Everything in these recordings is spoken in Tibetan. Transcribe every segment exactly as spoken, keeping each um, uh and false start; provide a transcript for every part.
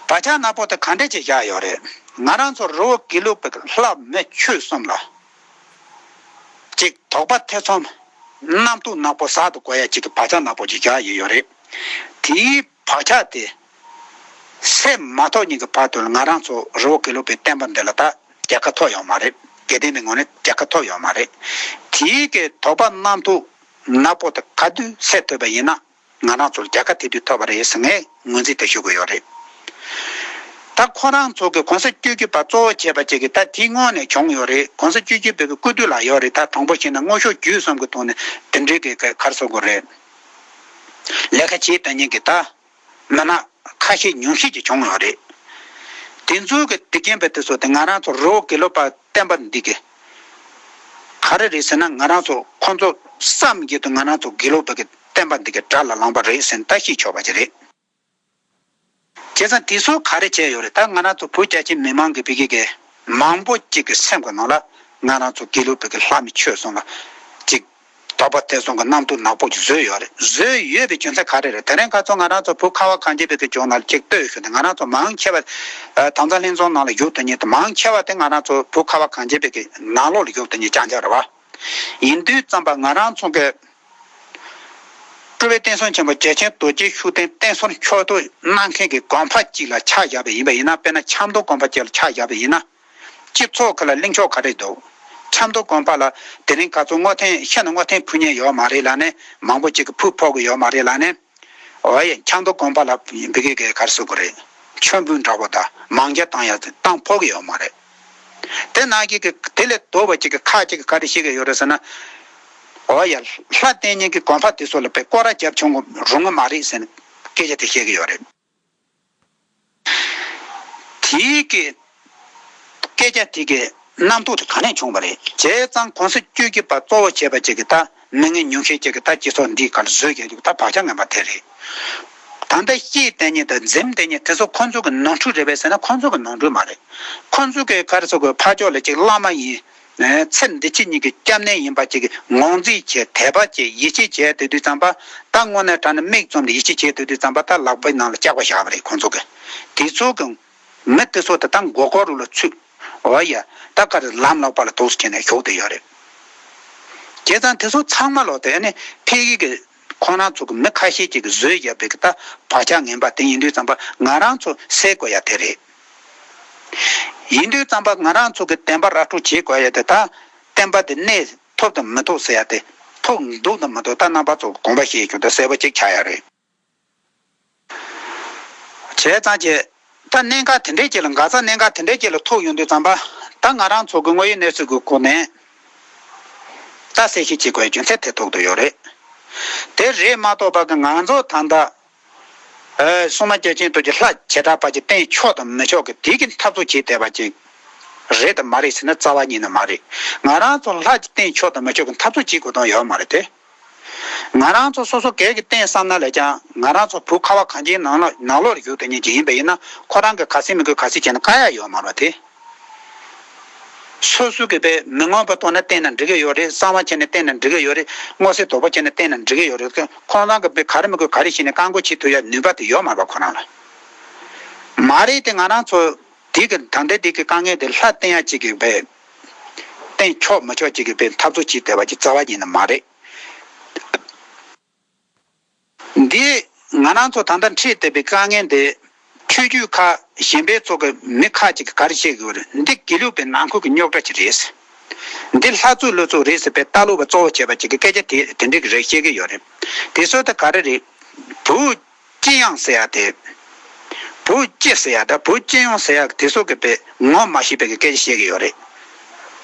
བག་ཆགས་ནག་པོ་དེ་ག་འདྲས་ཅིག་བཞག་ཡོད་རེད། ང་རང་ཚོ་རི་བོ་དགེ་ལུགས་པའི་ལྷ་མི་ཆོས་གསུམ་ལ་ཅིག་དོགས་པ་ཐེ་ཚོམ། རྣམ་རྟོག་ནག་པོ་ཟག་ཏུ་འགོ་ཡ་ཅིག་གི་བག་ཆགས་ནག་པོ་ཅིག་བཞག་ཡོད་ཡོད་རེད། དེའི་བག་ཆགས་དེ་སེལ་མ་ཐུབ་ཉིན་གྱི་བར་དུ་ལ་ང་རང་ཚོ་རི་བོ་དགེ་ལུགས་པའི་བསྟན་པ་འདི་ལ་ད་རྒྱལ་ཁ་ཐོབ་ཡོད་མ་རེད། དགེ་ལྡན་པའི་ངོས་ནས་རྒྱལ་ཁ་ཐོབ་ཡོད་མ་རེད། དེའི་གི་དོགས་པ་རྣམ་རྟོག་ནག་པོ་དེ་ག་དུས་སེལ་ཐུབ་པ་ཡིན་ན། ང་རང་ཚོར་རྒྱལ་ཁ་དེ་དུས་ཐོབ་པ་རེད་ཟེར་ངས་ངོས་འཛིན་དེ་ཞུ་གི་ཡོད་རེད། ད་ཁོ་རང་ཚོ་གི་གོང་ས་བཅུ་བཞི་པ་གཙོ་བོ་བྱས་པ་ཅིག་གི་ད་དེའི་སྔོན་ནས་བྱུང་ཡོད་རེད། གོང་ས་བཅུ་བཞི་པའི་གི་སྐུ་དུས་ལ་ཡོད་རེད། ད་དང་པོ་བྱས་ན་དངོས་ཤུགས་བརྒྱུད་གསུམ་གི་ཐོག་ནས་དེ་འདྲའི་གི་ག་ག་རེ་ཟེར་དགོས་རེད། ལས་ཀ་བྱེད་ལྟ་ཉན་གི་ད་མི་སྣ་ཁ་ཤས་ཉུང་ཤས་ཀྱི་བྱུང་ཡོད་རེད། དེ་ཚོ་གི་དེ་རྐྱེན་པས་དེ་ཚོ་དེ་ང་རང་ཚོ་རི་བོ་དགེ་ལུགས་པ་བསྟན་པ་འདི་གི་ག་རེ་རེད་ཟེར་ན། ང་རང་ཚོ་ཁོང་ཚོ་བསམ་གྱི་འདུག་ང་རང་ཚོ་དགེ་ལུགས་པ་གི་བསྟན་པ་འདི་གི་དགྲ་ལ་ལངས་པ་རེད་ཟེར་ན་ད་ཤེས་ཆོག་པ་ཅིག་རེད། བྱས་ཙང་དེ་ཚོ་ག་རེ་བྱས་ཡོད་རེད། ད་ང་རང་ཚོ་བོད་རྒྱ་ཆེ་མི་མང་གི་བི་གི་གི་མང་པོ་ཅིག་གི་སེམས་ཀྱི་ནང་ལ་ང་རང་ཚོ་དགེ་ལུགས་པ་གི་ལྷ་མི་ཆོས་གསུམ་ལ་ཅིག་དོགས་པ་ཐེ་ཚོམ་གྱི་རྣམ་རྟོག་ནག་པོ་ཅིག་བཟོས་ཡོད་རེད། བཟོས་ཡོད་པའི་རྒྱུ་མཚན་ག་རེ་རེད། དེ་རིང་ཁ་སང་ང་རང་ཚོ་བོད་ཁ་བ་གངས་ཅན་པའི་གི་ལྗོངས་ནང་ལ་ཅིག་ལྟོས་ཞུ་དུས་ང་རང་ཚོ་མང་ཆེ་བ་ཨ་དྭངས་གཙང་ལྷན་ཚོགས་ནང་ལ་བཞུགས་དུས་ཉིད་དུ་མང་ཆེ་བ་དེ་ང་རང་ཚོ་བོད་ཁ་བ་གངས་ཅན་པའི་གི་ནང་ལོགས་ལ་བཞུགས་དུས་ཉིད་རྐྱང་རྐྱང་རེད་བ། ཡིན་དུས་ཙམ་པ་ང་རང་ཚོ་གི་སྤྲུལ་པའི་བསྟན་སྲུང་ཆེན་པོ་རྒྱལ་ཆེན་རྡོ་རྗེ་ཤུགས་ལྡན་བསྟན་སྲུང་མཆོག་ཐུན་གནང་མཁན་གྱི་དགོན་པ་གཅིག་ལ་ཆ་བཞག་པ་ཡིན་པ་ཡིན་ན། དཔེར་ན་ཆབ་མདོ་དགོན་པ་གཅིག་ལ་ཆ་བཞག་པ་ཡིན་ན། སྤྱི་ཚོགས་ཁག་ལ་གླེང་ཕྱོགས་ག་རེ་འདུག་ཆབ་མདོ་དགོན་པ་ལ་དེ་རིང་ག་ཚོད་བསྔོ་རྟེན་ཤིན་ཏུ་བསྔོ་རྟེན་ཕུལ་མཁན་ཡོད་མ་རེད་ལབ་ནས། མང་པོ་ཅིག་གིས་ཕུལ་ཕོད་ཀྱི་ཡོད་མ་རེད་ལབ་ནས། འོ་ཡ། ཆབ་མདོ་དགོན་པ་ལ་བི་གེ་གེ་ག་རེ་ཟེར་དགོས་རེད། མཆོད་འབུལ་འདྲ་པོ་དང་མང་ཇ་བཏང་ཡ་དེ་བཏང་ཕོད་ཀྱི་ཡོད་མ་རེད། དེ་ནང་གི་གི་དེ་ལས་ལྡོག་པ་ཅིག་གི་ཁག་ཅིག་གིས་ག་རེ་བཤད་ཀྱི་ཡོད་རེད་ཟེར་ན། འོ་ཡ། ལྷ་བསྟེན་མཁན་གྱི་དགོན་པ་དེ་ཚོ་ལ་དཔེ་སྐོར་ར་རྒྱབ་ཆོག་རུང་གི་མ་རེད་ཟེར་ནས་སྐད་ཆ་དེ་བཤད་ཀྱི་ཡོད་རེད། དེའི་གི་སྐད་ཆ་དེ་གི་རྣམ་རྟོག་དེ་ག་ནས་བྱུང་བ་རེད། བྱས་ཙང་གོང་ས་བཅུ་བཞི་པ་གཙོ་བོ་བྱས་པ་ཅིག་གི་ད་མི་ངན་ཉུང་ཤས་ཅིག་གི་ད་སྤྱི་ཚོགས་འདིའི་ཁར་བཟོས་ཀྱི་འདུག་ད་བག་ཆགས་ངན་པ་དེ་རེད། ད་ལྟ་བཤད་བསྡད་མཁན་དང་འཛེམ་བསྡད་མཁན་དེ་ཚོ་ཁོང་ཚོ་གི་ནོར་འཁྲུལ་རེད་པས་ཟེར་ན། ཁོང་ཚོ་གི་ནོར་འཁྲུལ་མ་རེད། ཁོང་ཚོ་གི་ག་རེ་ཟེར་དགོས། ཕར་ཕྱོགས་ལ་ཅིག་བླ་མ་ཡིན། ཚེ་འདི་ཕྱི་གཉིས་ཀྱི་སྐྱབས་གནས་ཡིན་པ་ཅིག་གི་ངོས་འཛིན་བྱས། དད་པ་བྱས། ཡིད་ཆེས་བྱས་དེ་དུས་ཙམ་པ། ད་དངོས་གནས་དྲང་གནས་མིག་བཙུམ་ནས་ཡིད་ཆེས་བྱས་དེ་དུས་ཙམ་པ། ད་ལག་པའི་ནང་ལ་ལྕགས་པ་བཞག་པ་རེད་ཁོང་ཚོ་གི། དེ་ཚོ་གི་མི་དེ་ཚོ་དེ་ད་མགོ་སྐོར་རུ་ལ་ཚུད། འོ་ཡ། ད་ག་རེ་ལམ་ལོག་པ་ལ་འདུག་སེ་བྱས་ནས་བཞུགས་བསྡད་ཡོད་རེད། བྱས་ཙང་དེ་ཚོ་ཚང་མ་ལོག་སྟེ་ཨ་ནི་ཕ་གི་གི་ཁོང་རང་ཚོ་གི་མི་ཁ་ཤས་ཅིག་གིས་བཟོས་བཞག་པའི་གི་ད་བག་ཆགས་ངན་པ་དེ་ཡིན་དུས་ཙམ་པ་ང་རང་ཚོ་སེལ་དགོས་ཡ་དེ་རེད། ཡིན་དུས་ཙམ་པ་ང་རང་ཚོ་གི་བདེན་པ་ར་སྤྲོད་བྱེད་དགོས་ཡ་དེ་ད་བསྟན་པ་དེ་གནས་ཐུབ་དང་མི་ཐུབ་ཟེར་ཡ་དེ། ཐུབ་འདུག་དང་མི་འདུག་ད་རྣམ་པ་ཚོ་དགོངས་པ་བཞེས་རྒྱུ་དེ་གསལ་པོ་ཅིག་ཆགས་ཡ་རེད། བྱས་ཙང་ཅི། ད་གནད་འགག་དེ་འདྲའི་ཅིག་ལ། འགག་རྩ་གནད་འགག་དེ་འདྲའི་ཅིག་ལ་ཐུག་ཡོང་དུས་ཙམ་པ། ད་ང་རང་ཚོ་གི་དངོས་ཡོད་གནས་ཚུལ་གྱི་སྒོ་ནས་ད་གསལ་བཤད་བྱེད་དགོས་པའི་རྒྱུ་མཚན་དེ་ཐུག་བསྡད་ཡོད་རེད། དེ་རེད་མ་གཏོགས་པ་གི་ང་ཚོ་ད་ལྟ་ཨ་སྲུང་མ་རྒྱལ་ཆེན་རྡོ་རྗེ་ལྷ་བྱེ་བྲག་པ་ཅིག་བསྟེན་ཆོག་དང་མི་ཆོག་གི་དེ་གི་འཐབ་རྩོད་བྱེད་བསྡད་པ་ཅིག་རེད་དང་མ་རེད་ཟེར་ན་རྩ་བ་ཉིད་ནས་མ་རེད། ང་རང་ཚོ་ལྷ་ཅིག་བསྟེན་ཆོག་དང་མི་ཆོག་གི་འཐབ་རྩོད་བྱེད་དགོས་དོན་ཡོད་མ་རེད་དེ། ང་རང་ཚོ་སོ་སོ་སྒེར་གྱི་བསྟེན་བསམ་ན་ལས་ཀྱང་། ང་རང་ཚོ་བོད་ཁ་བ་གངས་ཅན་ནང་ལ་ནང་ལོགས་ལ་བཞུགས་བསྡད་མཁན་ཅིག་ཡིན་པ་ཡིན་ན། ཁོ་རང་གིས་ག་ཚོད་མི་དགོས་ག་ཚོད་བྱས་ན་བཀག་ཡ་ཡོད་མ་རེད་དེ། སོ་སོ་གིས་དཔེ་མི་མངོན་པ་མཐོང་ན་བསྟེན་ན་འགྲིག་གི་ཡོད་རེད། གསང་བ་བྱས་ན་བསྟེན་ན་འགྲིག་གི་ཡོད་རེད། མངོན་གསལ་དོད་པོ་བྱས་ན་བསྟེན་ན་འགྲིག་གི་ཡོད་རེད། ཁོང་རང་གིས་དཔེ་ག་རེ་མི་དགོས་ག་རེ་བྱས་ནས་བཀག་འགོག་བྱེད་ཐུབ་ཡ་ནུས་པ་དེ་ཡོད་མ་རེད་པ་ཁོ་རང་ལ། མ་རེད་དེ། ང་རང་ཚོ་དེ་གི་ད་ལྟའི་དེ་གི་དཀའ་ངལ་དེ་ལྷ་བསྟེན་ཡ་གཅིག་གིས་དཔེ་བསྟེན་ཆོག་མི་ཆོག་གཅིག་གིས་དཔེ་འཐབ་རྩོད་བྱེད་བསྡད་པ་ཅིག་རྩ་བ་ཉིད་ནས་མ་རེད། འདི་ང་རང་ཚོ་ད་ལྟ་འཕྲད་བསྡད་པའི་དཀའ་ངལ་འདི། ཆོས་བརྒྱུད་ཁག་གཞན་པའི་ཚོ་གི་མི་ཁག་ཅིག་གིས་ག་རེ་བཤད་ཀྱི་ཡོད་རེད། འདི་དགེ་ལུགས་པའི་ནང་ཁུལ་གྱི་རྙོག་དྲ་ཅིག་རེད། འདི་ལྷ་རྩོད་ཀླུ་རྩོད་རེད་ཟེར་བའི་ལྟ་ལོག་པ་གཙོ་བོ་བྱས་པ་ཅིག་གིས་སྐད་ཆ་དེ་དེ་འདྲ་གི་རེ་བཤད་ཀྱི་ཡོད་རེད། དེ་ཚོ་དེ་ག་རེ་རེད། བོད་སྤྱི་ཡོངས་ཟེར་ཡ་དེ། བོད་སྤྱི་ཟེར་ཡ་དང་བོད་སྤྱི་ཡོངས་ཟེར་ཡ་དེ་ཚོ་གི་དཔེ་ངོ་མ་ཤེས་པའི་གི་སྐད་ཆ་བཤད་ཀྱི་ཡོད་རེད།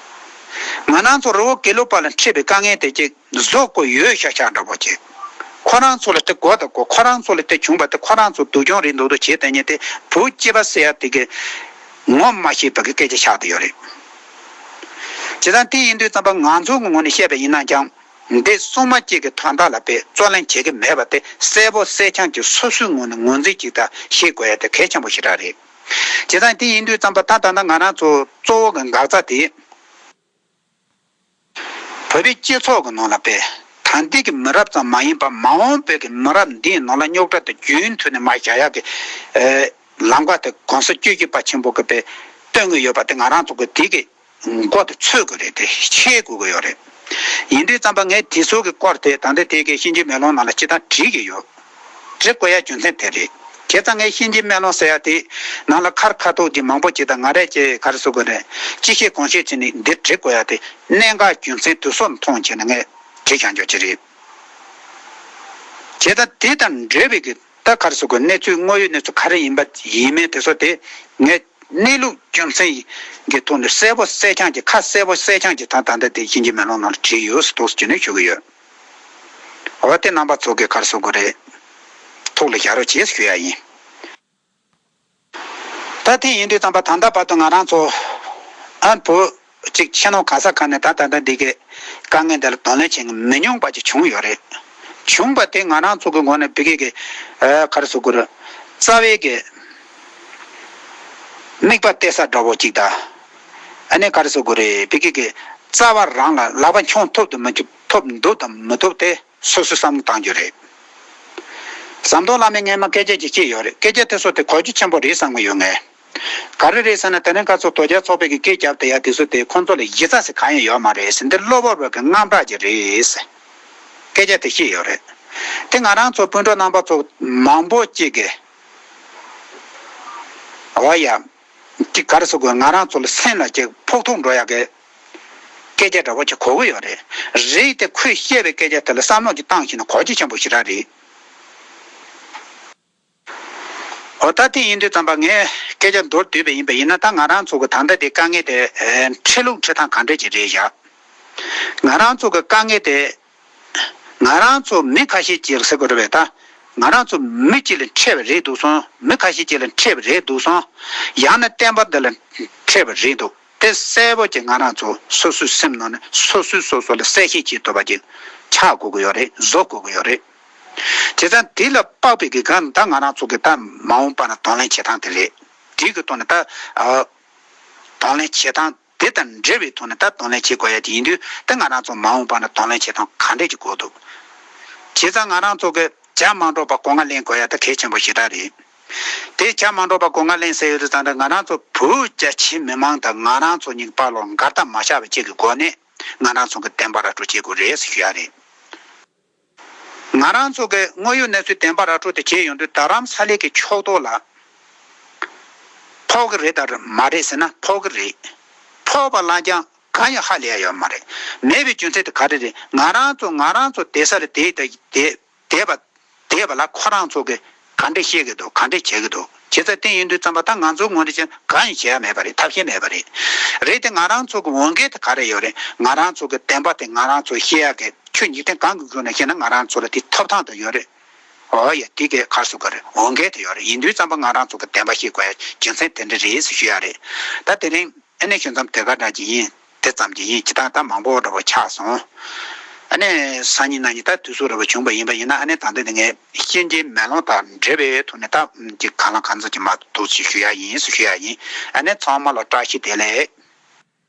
ང་རང་ཚོ་རི་བོ་དགེ་ལུགས་པ་ལ་འཕྲད་པའི་དཀའ་ངལ་དེ་ཅིག་བཟོ་དགོས་ཡོད་ཤག་ཤག་འདྲ་པོ་ཅིག་ཁོ་རང་ཚོ་ལ་དེ་དགོས་དང་དགོས། ཁོ་རང་ཚོ་ལ་དེ་བྱུང་བ་དེ་ཁོ་རང་ཚོ་སྡུག་གྱོང་རེད་འདུག་འདུག་བྱེད་དེ་ཉིད་དེ་བོད་སྤྱི་པ་ཟེར་ཡ་དེ་གི་ངོ་མ་ཤེས་པ་གི་སྐད་ཆ་ཆགས་བསྡད་ཡོད་རེད། བྱས་ཙང་དེ་ཡིན་དུས་ཙམ་པ་ང་ཚོ་གི་ངོས་ནས་བཤད་པ་ཡིན་ན་ཀྱང་། འདི་སྲུང་མ་གཅིག་གི་དོན་དག་ལ་དཔེ་རྩོད་ལེན་བྱེད་ཀྱི་མེད་པ་དེ་གསལ་པོ་གསལ་རྐྱང་གི་སོ་སོའི་ངོས་ནས་ངོས་འཛིན་གཅིག་དང་ཤེས་དགོས་ཡ་དེ་གལ་ཆེན་པོ་ཞེ་དྲག་རེད། བྱས་ཙང་དེ་ཡིན་དུས་ཙམ་པ་ད་ད་ལྟ་ང་རང་ཚོ་གཙོ་བོ་གི་འགག་རྩ་དེ། བོད་པའི་སྤྱི་ཚོགས་ཀྱི་ནང་ལ་དཔེ་ད་ལྟའི་གི་མི་རབས་ཙམ་མ་ཡིན་པར་མ་འོངས་པའི་གི་མི་རབས་འདིའི་ནང་ལ་རྙོག་དྲ་དེ་རྒྱུན་མཐུད་ནས་མར་བཞག་ཡག་གི་ཨེ་ ལམ་ཁ་དེ་གོང་ས་བཅུ་བཞི་པ་ཆེན་པོ་གི་པའི་སྟོན་གི་ཡོད་པ་དེ་ང་རང་ཚོ་གི་དེ་གི་མགོ་དེ་ཚོད་དགོས་རེད། དེ་ཤེས་དགོས་ཀྱི་ཡོད་རེད། ཡིན་དུས་ཙམ་པ་ངས་དེ་ཚོ་གི་སྐོར་དེ་ད་ལྟ་དེ་གི་གཤིན་རྗེ་མེ་ལོང་ནང་ལ་ཅི་ལྟར་བྲིས་ཀྱི་ཡོད། འབྲི་དགོས་ཡ་རྒྱུ་མཚན་དེ་རེད། བྱས་ཙང་ངས་གཤིན་རྗེ་མེ་ལོང་ཟེར་ཡ་དེ་ནང་ལ་ཁར་ཁ་ཐུག་དེ་མང་པོ་ཅིག་དང་ང་རས་ཅེས་ག་རེ་ཟེར་དགོས་རེད། ཅི་ཤེས་གང་ཤེས་བྱས་ནས་འདི་འབྲི་དགོས་ཡ་དེ་གནད་འགག་རྒྱུ་མཚན་དེ་ཚོ་མཐོང་བྱས་ནས་ངས་བྲིས་བཞག་འཇོག་ཅིག་རེད། བྱས་ཙང་དེ་དང་འབྲེལ་བའི་གི་ད་ག་རེ་ཟེར་དགོས། གནས་ཚུལ་དངོས་ཡོད་གནས་ཚུལ་ག་རེ་ཡིན་པ་ཡིན་མིན་དེ་ཚོ་དེ་ངས་གནས་ལུགས་རྒྱུ་མཚན་གྱི་ཐོག་ནས་གསལ་པོ་གསལ་རྐྱང་གི་ཁ་གསལ་པོ་གསལ་རྐྱང་གི་ཐོག་ད་ལྟ་དེ་གཤིན་རྗེ་མེ་ལོང་ནང་ལ་བྲིས་ཡོད་ཟེར་འདུག་ཟེར་ནས་ཞུ་གི་ཡོད། འོ་དེ་རྣམ་པ་ཚོ་གི་ག་རེ་ཟེར་དགོས་རེད། ཐུགས་ལ་བཞག་རོགས་བྱེད་ཞུ་ཡ་ཡིན། ད་དེ་ཡིན་དུས་ཙམ་པ་ད་ལྟ་བར་དུ་ང་རང་ཚོ་ཨ་བོད་ཅིག་ཕྱི་ནང་ག་ས་ག་ནས་ད་ད་ལྟ་འདི་གའི་དཀའ་ངལ་འདི་ལ་གདོང་ལེན་བྱེད་མི་མྱོང་པ་ཅིག་བྱུང་ཡོད་རེད། བྱུང་པ་དེ་ང་རང་ཚོ་གི་ངོས་ནས་བི་གེ་གི་ཨ་ག་རེ་ཟེར་དགོས་རེད། རྩ་བའི་གི་དམིགས་པ་གཏད་ས་འདྲ་བོ་ཅིག་དང་། ཨ་ནི་ག་རེ་ཟེར་དགོས་རེད། བི་གེ་གི་རྩ་བ་རང་ལ་ལག་པ་འཁྱོངས་ཐུབ་དང་མི་ཐུབ་ཐུབ་འདུག་དང་མི་ཐུབ་དེ། སོ་སོས་བསམ་བློ་བཏང་རྒྱུ་རེད། ཟམ་གདོང་བླ་མས་སྔས་མ་སྐད་ཆ་ཅིག་བཤད་ཡོད་རེད། སྐད་ཆ་དེ་ཚོ་དེ་གོ་རྒྱུ་ཆེན་པོ་རེད་བསམ་གྱི་ཡོད་ངས། ག་རེ་རེད་ཟེར་ན་དེ་རིང་ཁ་སང་དོལ་རྒྱལ་ཚོགས་པའི་གི་སྐད་རྒྱབ་དེ་ཡ་དེ་ཚོ་དེ་ཁོང་ཚོ་ལ་གཞི་རྩ་ཟེར་གང་ཡང་ཡོད་མ་རེད་ཟེར། འདི་གློ་བུར་བ་གི་དངངས་སྐྲག་ཅིག་རེད་ཟེར། སྐད་ཆ་དེ་བཤད་ཡོད་རེད། དེ་ང་རང་ཚོ་སྤུན་གྲོགས་རྣམ་པ་ཚོ་མང་པོ་ཅིག་གིས་འོ་ཡ། ཅིག་ག་རེ་ཟེར་དགོས། ང་རང་ཚོ་ལ་སེམས་ལ་ཅིག་ཕོག་ཐུག་འགྲོ་ཡག་གི་སྐད་ཆ་འདྲ་བོ་ཅིག་གོ་གི་ཡོད་རེད། རེད་དེ་ཁོས་བཤད་པའི་སྐད་ཆ་དེ་ལ་བསམ་བློ་ཅིག་བཏང་ཤེས་ན་གོ་རྒྱུ་ཆེན་པོ་ཞེ་དྲག་རེད། འོ་ད་དེ་ཡིན་དུས་ཙམ་པ་ངས་སྐད་ཆ་མདོར་བསྡུས་པ་ཡིན་པ་ཡིན་ན། ད་ང་རང་ཚོ་གི་ད་ལྟ་དེ་དཀའ་ངལ་དེ་ཨེ་འཕྲད་ལུགས་འཕྲད་སྟངས་ག་འདྲ་ཅིག་རེད་བཞག། ང་རང་ཚོ་གི་དཀའ་ངལ་དེ། ང་རང་ཚོ་མི་ཁ་ཤས་ཅིག་ཟེར་དགོས་རེད་པས། ད་ང་རང་ཚོ་མི་གཅིག་ལ་འཕྲད་པ་རེད་འདུག་སོང་། མི་ཁ་ཤས་ཅིག་ལ་འཕྲད་པ་རེད་འདུག་སོང་། ཡང་ན་བསྟན་པ་འདི་ལ་འཕྲད་པ་རེད་འདུག། དེ་གསལ་པོ་ཅིག་ང་རང་ཚོ་སོ་སོའི་སེམས་ནང་ནས་སོ་སོས་སོ་སོ་ལ་གསལ་བཤད་བྱེད་ཐུབ་པ་ཅིག་ཆགས་དགོས་ཀྱི་ཡོད་རེད། བཟོ་དགོས་ཀྱི་ཡོད་རེད། བྱས་ཙང་དེ་ལ་དཔག་པའི་གི་སྒང་ད་ང་རང་ཚོ་གི་ད་མ་འོངས་པ་ན་གདོང་ལེན་བྱེད་སྟངས་དེ་རེད། དེ་གི་ཐོག་ནས་ད་ཨ་གདོང་ལེན་བྱེད་སྟངས་དེ་དང་འབྲེལ་བའི་ཐོག་ནས་ད་གདོང་ལེན་བྱེད་དགོས་ཡ་དེ་ཡིན་དུས། ད་ང་རང་ཚོ་མ་འོངས་པ་ན་གདོང་ལེན་བྱེད་སྟངས་ག་འདྲས་ཀྱི་དགོས་འདུག། བྱས་ཙང་ང་རང་ཚོ་གི་བྱ་མ་འགྲོ་བ་སྒོ་ང་ལེན་དགོས་ཡ་ད་གལ་ཆེན་པོ་ཞེ་དྲག་རེད། དེ་བྱ་མ་འགྲོ་བ་སྒོ་ང་ལེན་ཟེར་ཡོད་དུས་ཙང་ད་ང་རང་ཚོ་བོད་རྒྱ་ཆེ་མི་མང་དང་ང་རང་ཚོ་གཉིས་བར་ལ་འགལ་ཟླ་མ་ཆགས་པ་བཅས་ཀྱི་སྒོ་ནས་ང་རང་ཚོ་གི་བདེན་པ་ར་སྤྲོད་བྱེད་དགོས་རེད་ཞུ་ཡ་རེད། ང་རང་ཚོ་གི་དངོས་ཡོད་གནས་ཚུལ་བདེན་པ་ར་སྤྲོད་དེ་བྱས་ཡོང་དུས། རྡ་རམ་ས་ལའི་གི་ཕྱོགས་གཏོགས་ལ་ཕོག་གི་རེད་དང་མ་རེད་ཟེར་ན་ཕོག་གི་རེད། ཕོག་པ་ལ་ཀྱང་གང་ཡང་ཧ་ལས་ཡ་ཡོད་མ་རེད། མེད་པའི་རྒྱུ་མཚན་དེ་ག་རེ་རེད། ང་རང་ཚོ་ང་རང་ཚོ་བསྡད་ས་ལ་བསྡད་བསྡད་བསྡད་པ་བསྡད་པ་ལ་ཁོ་རང་ཚོ་གི་ག་འདྲས་བཤད་གི་འདུག། ག་འདྲས་བྱེད་གི་འདུག། བྱས་ཙང་དེ་ཡིན་དུས་ཙམ་པ་ད་ང་ཚོའི་ངོས་ནས་ཀྱང་གང་ཡང་བྱེད་ཡ་མེད་པ་རེད། ཐབས་ཤེས་མེད་པ་རེད། རེད་དེ་ང་རང་ཚོ་གི་འོས་འགན་དེ་ག་རེ་ཡོད་རེད། ང་རང་ཚོ་གི་བདེན་པ་དེ་ང་རང་ཚོ་བཤད་ཡ་གི་ཆོས་འཇིག་རྟེན་གང་གི་ཁུངས་ནས་བཤད་ན་ང་རང་ཚོ་ལ་དེ་ཐོབ་ཐང་དེ་ཡོད་རེད། འོ་ཡ། དེ་གའི་ཁར་སུ་ག་རེ་འོས་འགན་དེ་ཡོད་རེད། ཡིན་དུས་ཙམ་པ་ང་རང་ཚོ་གི་བདེན་པ་བཤད་དགོས་ཡ་རྒྱུ་མཚན་དེ་འདྲ་རེད་ཟེར་ཞུ་ཡ་རེད། ད་དེ་རིང་ཨ་ནི་ཞུ་མཚམས་དེ་ག་འདྲ་ཅིག་ཡིན། དེ་ཙམ་ཅིག་ཡིན། ཇི་ལྟར་ད་མང་པོ་འདྲ་པོ་ཆགས་སོང་། ཨ་ནི་སང་ཉིན་གནངས་ཉིན་ད་དུས་ཚོད་འདྲ་པོ་བྱུང་པ་ཡིན་པ་ཡིན་ན། ཨ་ནི་ད་ལྟ་དེ་ངས་གཤིན་རྗེའི་མེ་ལོང་དང་འབྲེལ་བའི་ཐོག་ནས་ད་ཅིག་གང་ལ་གང་འཚམ་ཅིག་མ་འདུག་ཅིག་ཞུ་ཡ་ཡིན་ཟེར་ཞུ་ཡ་ཡིན། ཨ་ནི་ཚང་མ་ལ་བཀྲ་ཤིས་བདེ་ལེགས།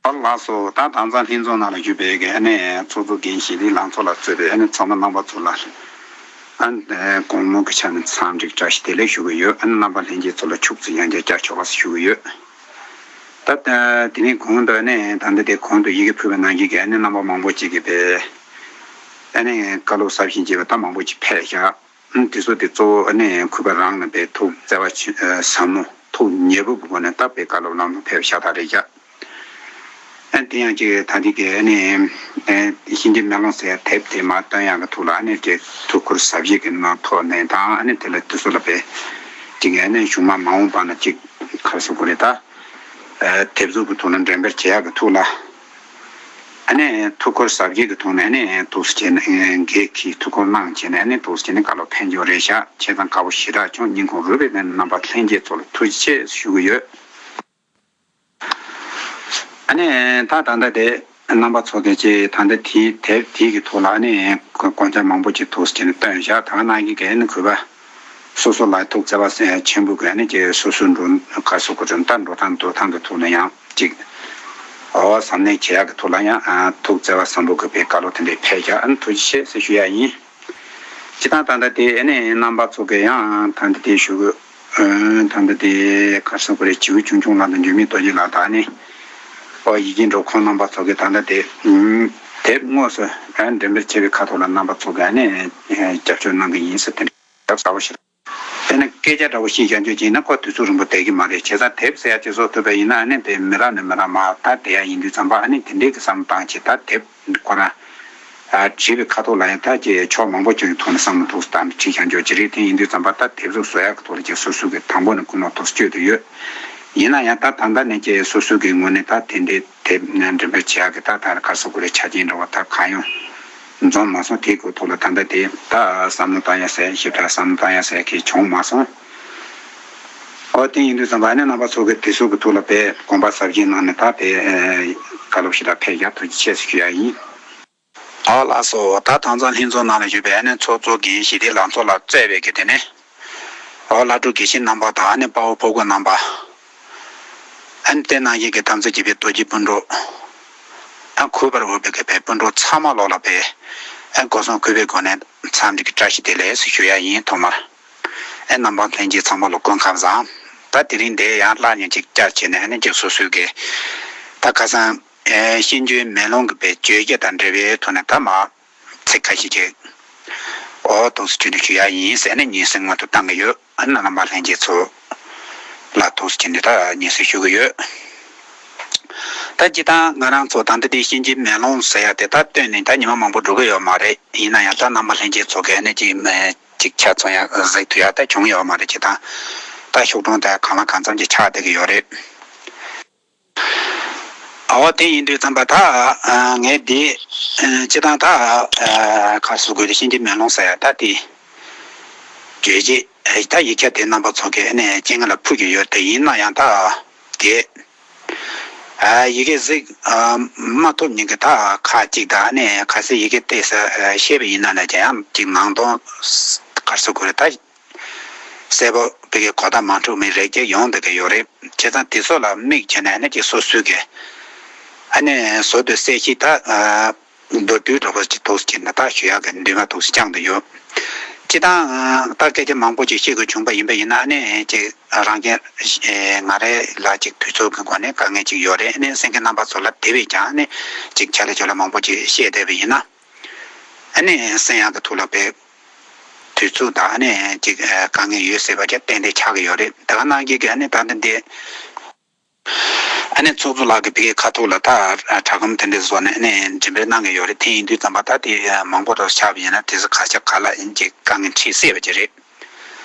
ཨ་ལགས་སོ། ད་དྭངས་གཙང་ལྷན་ཚོགས་ནང་ལ་བཞུགས་པའི་གི་ཨ་ནི་ཚོགས་གཙོ་རྒན་ཞི་བདེ་ལང་ཚོ་ལགས་གཙོས་པའི་ཨ་ནི་ཚོགས་མི་རྣམ་པ་ཚོ་ལ་ཨ་ནི་དགོང་མོ་གི་ཆ་ནས་འཚམས་འདྲི་བཀྲ་ཤིས་བདེ་ལེགས་ཞུ་གི་ཡོད། ཨ་ནི་རྣམ་པ་ལྷན་རྒྱས་ཚོ་ལ་ཕྱུགས་རྫི་ཡང་བསྐྱར་བསྐྱར་ཆོག་པ་ཞུ་གི་ཡོད། ད་ལྟ་དེ་ནས་གོང་དུ་ཨ་ནི་ད་ལྟ་དེ་གོང་དུ་ཡི་གེ་ཕུལ་བའི་ནང་བཞིན་གྱི་ཨ་ནི་རྣམ་པ་མང་པོ་ཅིག་གིས་དཔེ་ཨ་ནི་བཀའ་སློབ་ཟབ་ཞིང་རྒྱས་པ་ད་མང་པོ་ཅིག་ཕེབས་བཞག། ཨ་ནི་དེ་ཚོ་དེ་གཙོ་བོ་ཨ་ནི་གུས་པ་རང་ལ་དཔེ་ཐུགས་བརྩེ་བ་ཆེ་ཨ་ཟབ་མོ་ཐུགས་མཉེས་པོ་གི་སྒོ་ནས་ད་དཔེ་བཀའ་སློབ་ལམ་ལ་ཕེབས་བཞག་ད་རེད་བཞག། ཨ་ནི་དེ་ཡང་ཅིག་ད་ལྟའི་གི་ཨ་ནི་ཨ་གཤིན་རྗེ་མེ་ལོང་ཟེར་ཡ་དེབ་དེ་མར་བཏོན་ཡག་གི་ཐོག་ལ་ཨ་ནི་ཅིག་ཐུགས་ཁུར་ཟབ་རྒྱས་ཀྱི་ནང་ཐོག་ནས་དང་། ཨ་ནི་དེ་ལ་དེ་ཚོ་ལ་དཔེ་ཅིག་ཨ་ནི་གཞུག་མ་མ་འོངས་པ་ན་ཅིག་ག་རེ་ཟེར་དགོས་རེད། ད་ཨ་དེབ་གཟུགས་ཀྱི་ཐོག་ལ་འགྲེམས་སྤེལ་བྱེད་ཡག་གི་ཐོག་ལ་ཨ་ནི་ཐུགས་ཁུར་ཟབ་རྒྱས་ཀྱི་ཐོག་ནས་ཨ་ནི་འདུག་སེ་བྱས་ནས་འགན་འཁྱེར། ཐུགས་ཁུར་གནང་བྱས་ནས་ཨ་ནི་འདུག་སེ་བྱས་ནས་བཀའ་སློབ་ཕན་ཆོག་རེད་བཞག། བྱས་ཙང་དགའ་པོ་ཞེ་དྲག་བྱུང་། སྙིང་ཁོང་རུས་པའི་གཏིང་ནས་རྣམ་པ་ལྷན་རྒྱས་ཚོ་ལ་ཐུགས་རྗེ་ཆེ་ཞུ་གི་ཡོད། ཨ་ནི་ད་ད་ལྟ་དེ་རྣམ་པ་ཚོ་གི་ཅིག་ད་ལྟ་དེའི་དེབ་དེའི་གི་ཐོག་ལ་ཨ་ནི་དགོངས་འཆར་མང་པོ་ཅིག་འདུག་སེ་བྱས་ནས་བཏོན་བཞག། ད་ག་ནང་བཞིན་གི་ཨ་ནི་གུས་པ་སོ་སོ་ལ་ཐུགས་བརྩེ་བ་ཆེན་པོ་གི་ཨ་ནི་ཅིག་སོ་སོའི་འགྲོ་ག་སོ་གི་འགྲོ་ད་འགྲོ་སྟངས་འགྲོ་སྟངས་ཀྱི་ཐོག་ནས་ཡང་ཅིག་ཨོ་གཟབ་ནན་བྱེད་ཡག་གི་ཐོག་ལ་ཡང་ཨ་ཐུགས་བརྩེ་བ་ཆེན་པོ་གི་དཔེ་བཀའ་སློབ་དེ་འདྲ་ཕེབས་བཞག། ཨ་ནི་ཐུགས་རྗེ་ཆེ་ཟེར་ཞུ་ཡ་ཡིན། སྤྱིར་བཏང་ད་ལྟ་དེ་ཨ་ནི་རྣམ་པ་ཚོ་གི་ཡང་ད་ལྟ་དེ་ཞུ་གི་ ཨོ། ད་ལྟ་དེ་ག་རེ་ཟེར་དགོས་རེད། བྱིའུ་ཆུང་ཆུང་ལགས་དང་འཇིགས་མེད་རྡོ་རྗེ་ལགས་དང་ནི། ཨོ། ཡིད་ཀྱི་འགྲོ་ཁོང་རྣམ་པ་ཚོ་གིས་ད་ལྟ་དེ། ཨུམ། དེབ་དངོས་སུ་ཨ་འགྲེམས་སྤེལ་བྱས་པའི་ཁ་ཐོག་ལ་རྣམ་པ་ཚོ་གིས་ནི་རྒྱབ་སྐྱོར་གནང་གི་ཡིན་ཟེར། དེ་འདྲ་གཟབ་གཟབ་པོ་ཞིག་དཔེར་ན་སྐད་ཆ་འདྲ་བོ་བཤད་བཞག་རྒྱུ་ཅིག་ཡིན་ན་ཁོ་དུས་ཚོད་རིང་པོ་བསྡད་ཀྱི་མ་རེད། བྱས་ཙང་དེབ་ཟེར་ཡ་ཅིག་བཟོ་ཐུབ་པ་ཡིན་ན་ཨ་ནི་དེ་མི་རབས་ནས་མི་རབས་མར་ད་བསྡད་ཡ་ཡིན་དུས་ཙམ་པ་ཨ་ནི་དེ་འདྲའི་གི་བསམ་བློ་བཏང་བྱས། ད་དེབ་ཁོ་རང་ཨ་བྲིས་པའི་ཁ་ཐོག་ལ་ཡང་ད་ཅིག་ཕྱོགས་མང་པོ་ཅིག་གི་ཐོག་ནས་བསམ་བློ་ཐུགས་སུ་བཏང་ནས་བྲིས་བཞག་རྒྱུ་ཅིག་རེད། དེ་ཡིན་དུས་ཙམ་པ་ད་དེབ་གཟུགས་བཟོ་ཡ་གི་ཐོག་ལ་ཅིག་སོ་སོ་གི་དང་པོ་ནས་ཀུན་སློང་ཐུགས་སུ་བཅུག་བསྡད་ཡོད། ཡིན་ན་ཡང་ད་ད་ལྟ་ནས་ཅིག་སོ་སོ་གི་ངོས་ནས་ད་དེ་འདྲའི་དེབ་འགྲེམས་སྤེལ་བྱེད་ཡག་གི་ད་ད་ག་རེ་ཟེར་དགོས་རེད། ཆ་རྐྱེན་འདྲ་བོ་ད་གང་ཡང་འཛོམས་མ་སོང་། དེའི་གི་ཐོག་ལ་ད་ལྟ་དེ་ད་བསམ་བློ་བཏང་ཡ་ཟེར། ཞིབ་ཕྲ་བསམ་བློ་བཏང་ཡ་ཟེར་གི་བྱུང་མ་སོང་། ཨོ། དེ་ཡིན་དུས་ཙམ་པ་ཨ་ནི་རྣམ་པ་ཚོ་གི་དེབ་གཟུགས་གི་ཐོག་ལ་དཔེ་དགོངས་པ་ཟབ་རྒྱས་གནང་ནས་ད་དེ་བཀའ་སློབ་ཞིག་ད་ཕེབས་རྒྱུ་ཐུགས་རྗེ་ཆེ་ཞུ་ཡ་ཡིན། ཨོ་ལགས་སོ། ད་དྭངས་གཙང་ལྷན་ཚོགས་ནང་ལ་ཡོད་པའི་ཨ་ནི་ཚོགས་གཙོ་འགན་ཞི་བདེ་ལང་ཚོ་ལགས་གཙོས་པའི་གི་དེ་ནས། ཨོ། བླ་སྤྲུལ་དགེ་བཤེས་རྣམ་པ་དང་ཨ་ནི་དཔའ་བོ་དཔའ་རྒོད་རྣམ་པ། ཨ་ནི་དེ་ནང་བཞིན་གྱི་དམ་ཚིག་ཆེ་བའི་རྡོ་རྗེ་སྤུན་གྲོགས། ཨ། གུས་པར་འོས་པའི་གི་བོད་སྤུན་གྲོགས་ཚང་མ་ལོག་ལ་བས། ཨ། སྒོ་གསུམ་གུས་པའི་སྒོ་ནས་འཚམས་འདྲི་གི་བཀྲ་ཤིས་བདེ་ལེགས་ཞུ་ཡ་ཡིན། ཐོག་མར། ཨ། རྣམ་པ་ལྷན་རྒྱས་ཚང་མ་ལ་སྐུ་ཁམས་བཟང་། ད་དེ་རིང་འདིར་ཡང་སླར་ཡང་ཅིག་བཅར་བྱས་ནས་ཨ་ནི་ཅིག་སོ་སོའི་གི་ད་ཁ་སང་། ཨེ། གཤིན་རྗེའི་མེ་ལོང་གི་བའི་བརྗོད་བྱ་དང་འབྲེལ་བའི་ཐོག་ནས་ད་མར་ཚིག་ཁ་ཤས་ཅིག་ཨོ། ཐུགས་སུ་ཆུད་ནས་ཞུ་ཡ་ཡིན་ཟེར་ནས་སྙན་སེང་སྔོན་དུ་བཏང་གི་ཡོད། ཨ་ནི་རྣམ་པ་ལྷན་རྒྱས་ཚོ་ལ་ཐུགས་སུ་ཆུད་ནས་ད་སྙན་སེང་ཞུ་གི་ཡོད། ད་སྤྱིར་བཏང་ང་རང་ཚོ་ད་ལྟ་དེ་གཤིན་རྗེའི་མེ་ལོང་ཟེར་ཡ་དེ་ད་བཏོན་ནས་ད་ཉི་མ་མང་པོ་འགྲོ་གི་ཡོད་མ་རེད། ཡིན་ན་ཡང་ད་རྣམ་པ་ལྷན་རྒྱས་ཚོ་གིས་ནི་ཅིག་མེ་ཅིག་ཆ་ཚང་ཡ་གཟིགས་ཐུབ་ཡ་ད་བྱུང་ཡོད་མ་རེད། སྤྱིར་བཏང་ད་ཤོག་གྲངས་ད་གང་ལ་གང་འཚམ་ཅིག་ཆགས་བསྡད་ཀྱི་ཡོད་རེད། ཨོ། དེ་ཡིན་དུས་ཙམ་པ་ད་ངས་འདི་སྤྱིར་བཏང་ད་ག་རེ་ཟེར་དགོས་རེད། གཤིན་རྗེའི་མེ་ལོང་ཟེར་ཡ་ད་དེ་བརྗོད་བྱེད་ད་ཡིག་ཆ་དེ་རྣམ་པ་ཚོ་གིས་ནས་སྤྱན་སྔ་ལ་ཕུལ་གྱི་ཡོད། དེ་ཡིན་ན་ཡང་ད་དེ་ཡི་གེ་གཟིགས་མ་ཐུབ་མཁན་གྱི་ད་ཁག་ཅིག་དང་ནས་གལ་སྲིད་ཡི་གེ་བལྟས་ས་ཤེས་པ་ཡིན་ན་ནས་ཀྱང་ཡང་ཅིག་ནང་དོན་ག་རེ་ཟེར་དགོས་རེད། ད། གསལ་པོ་བོད་སྐད་གོ་བརྡ་མ་འཕྲོད་མི་རེ་ཅིག་ཡོང་བསྡད་ཀྱི་ཡོད་རེད། བྱས་ཙང་དེ་ཚོ་ལ་དམིགས་བྱས་ནས་ནི་ཅིག་སོ་སོའི་གི་ཨ་ནི་བཟོ་འདོད་གསལ་བཤད་ད་མདོར་བསྡུས་འདྲ་པོ་ཅིག་ཐུགས་སུ་ཆུད་ནས་ད་ཞུ་ཡག་གི་འདུན་མ་ཐུགས་སུ་བཅངས་བསྡད་ཡོད། སྤྱིར་བཏང་ད་སྐད་ཆ་མང་པོ་ཅིག་བཤད་དགོས་བྱུང་པ་ཡིན་པ་ཡིན་ན་ཨ་ནི་ཅིག་རང་རྒྱལ་ང་རེ་ལ་ཅིག་དུས་ཚོད་ཀྱི་སྒོ་ནས་དཀའ་ངལ་ཅིག་ཡོད་རེད། ཨ་ནི་གསན་མཁན་རྣམ་པ་ཚོ་ལ་དེ་བས་ཀྱང་ཨ་ནི་ཅིག་ཆ་ལེ་ཆོ་ལེ་མང་པོ་ཅིག་བཤད་བསྡད་པ་ཡིན་ན། ཨ་ནི་གསན་ཡག་གི་ཐོག་ལ་བས། དུས་ཚོད་དང་ཨ་ནི་ཅིག་དཀའ་ངལ་ཡོད་སྲིད་པ་ཅིག་ཏན་ཏན་ཆགས་ཀྱི་ཡོད་རེད། དེ་ག་ནང་བཞིན་གྱི་ཨ་ནི་ད་ལྟ་འདི་ཨ་ནི་ཚོགས་གཙོ་ལགས་ཀྱིས་བོད་སྐད་ཁ་ཐོག་ལ་ད་དྲ་སྒམ་དེ་འདྲ་བཟོས་ནས་ཨ་ནི་འགྲེམས་སྤེལ་གནང་གི་ཡོད་རེད། དེ་ཡིན་དུས་ཙམ་པ་ད་དེ་མང་པོ་རུ་ཆགས་པ་ཡིན་ན་དེ་ཚོ་ག་ཆ་ག་ལ་ཨ་ནི་ཅིག་དཀའ་ངལ་འཕྲད་སྲིད་པ་ཅིག་རེད།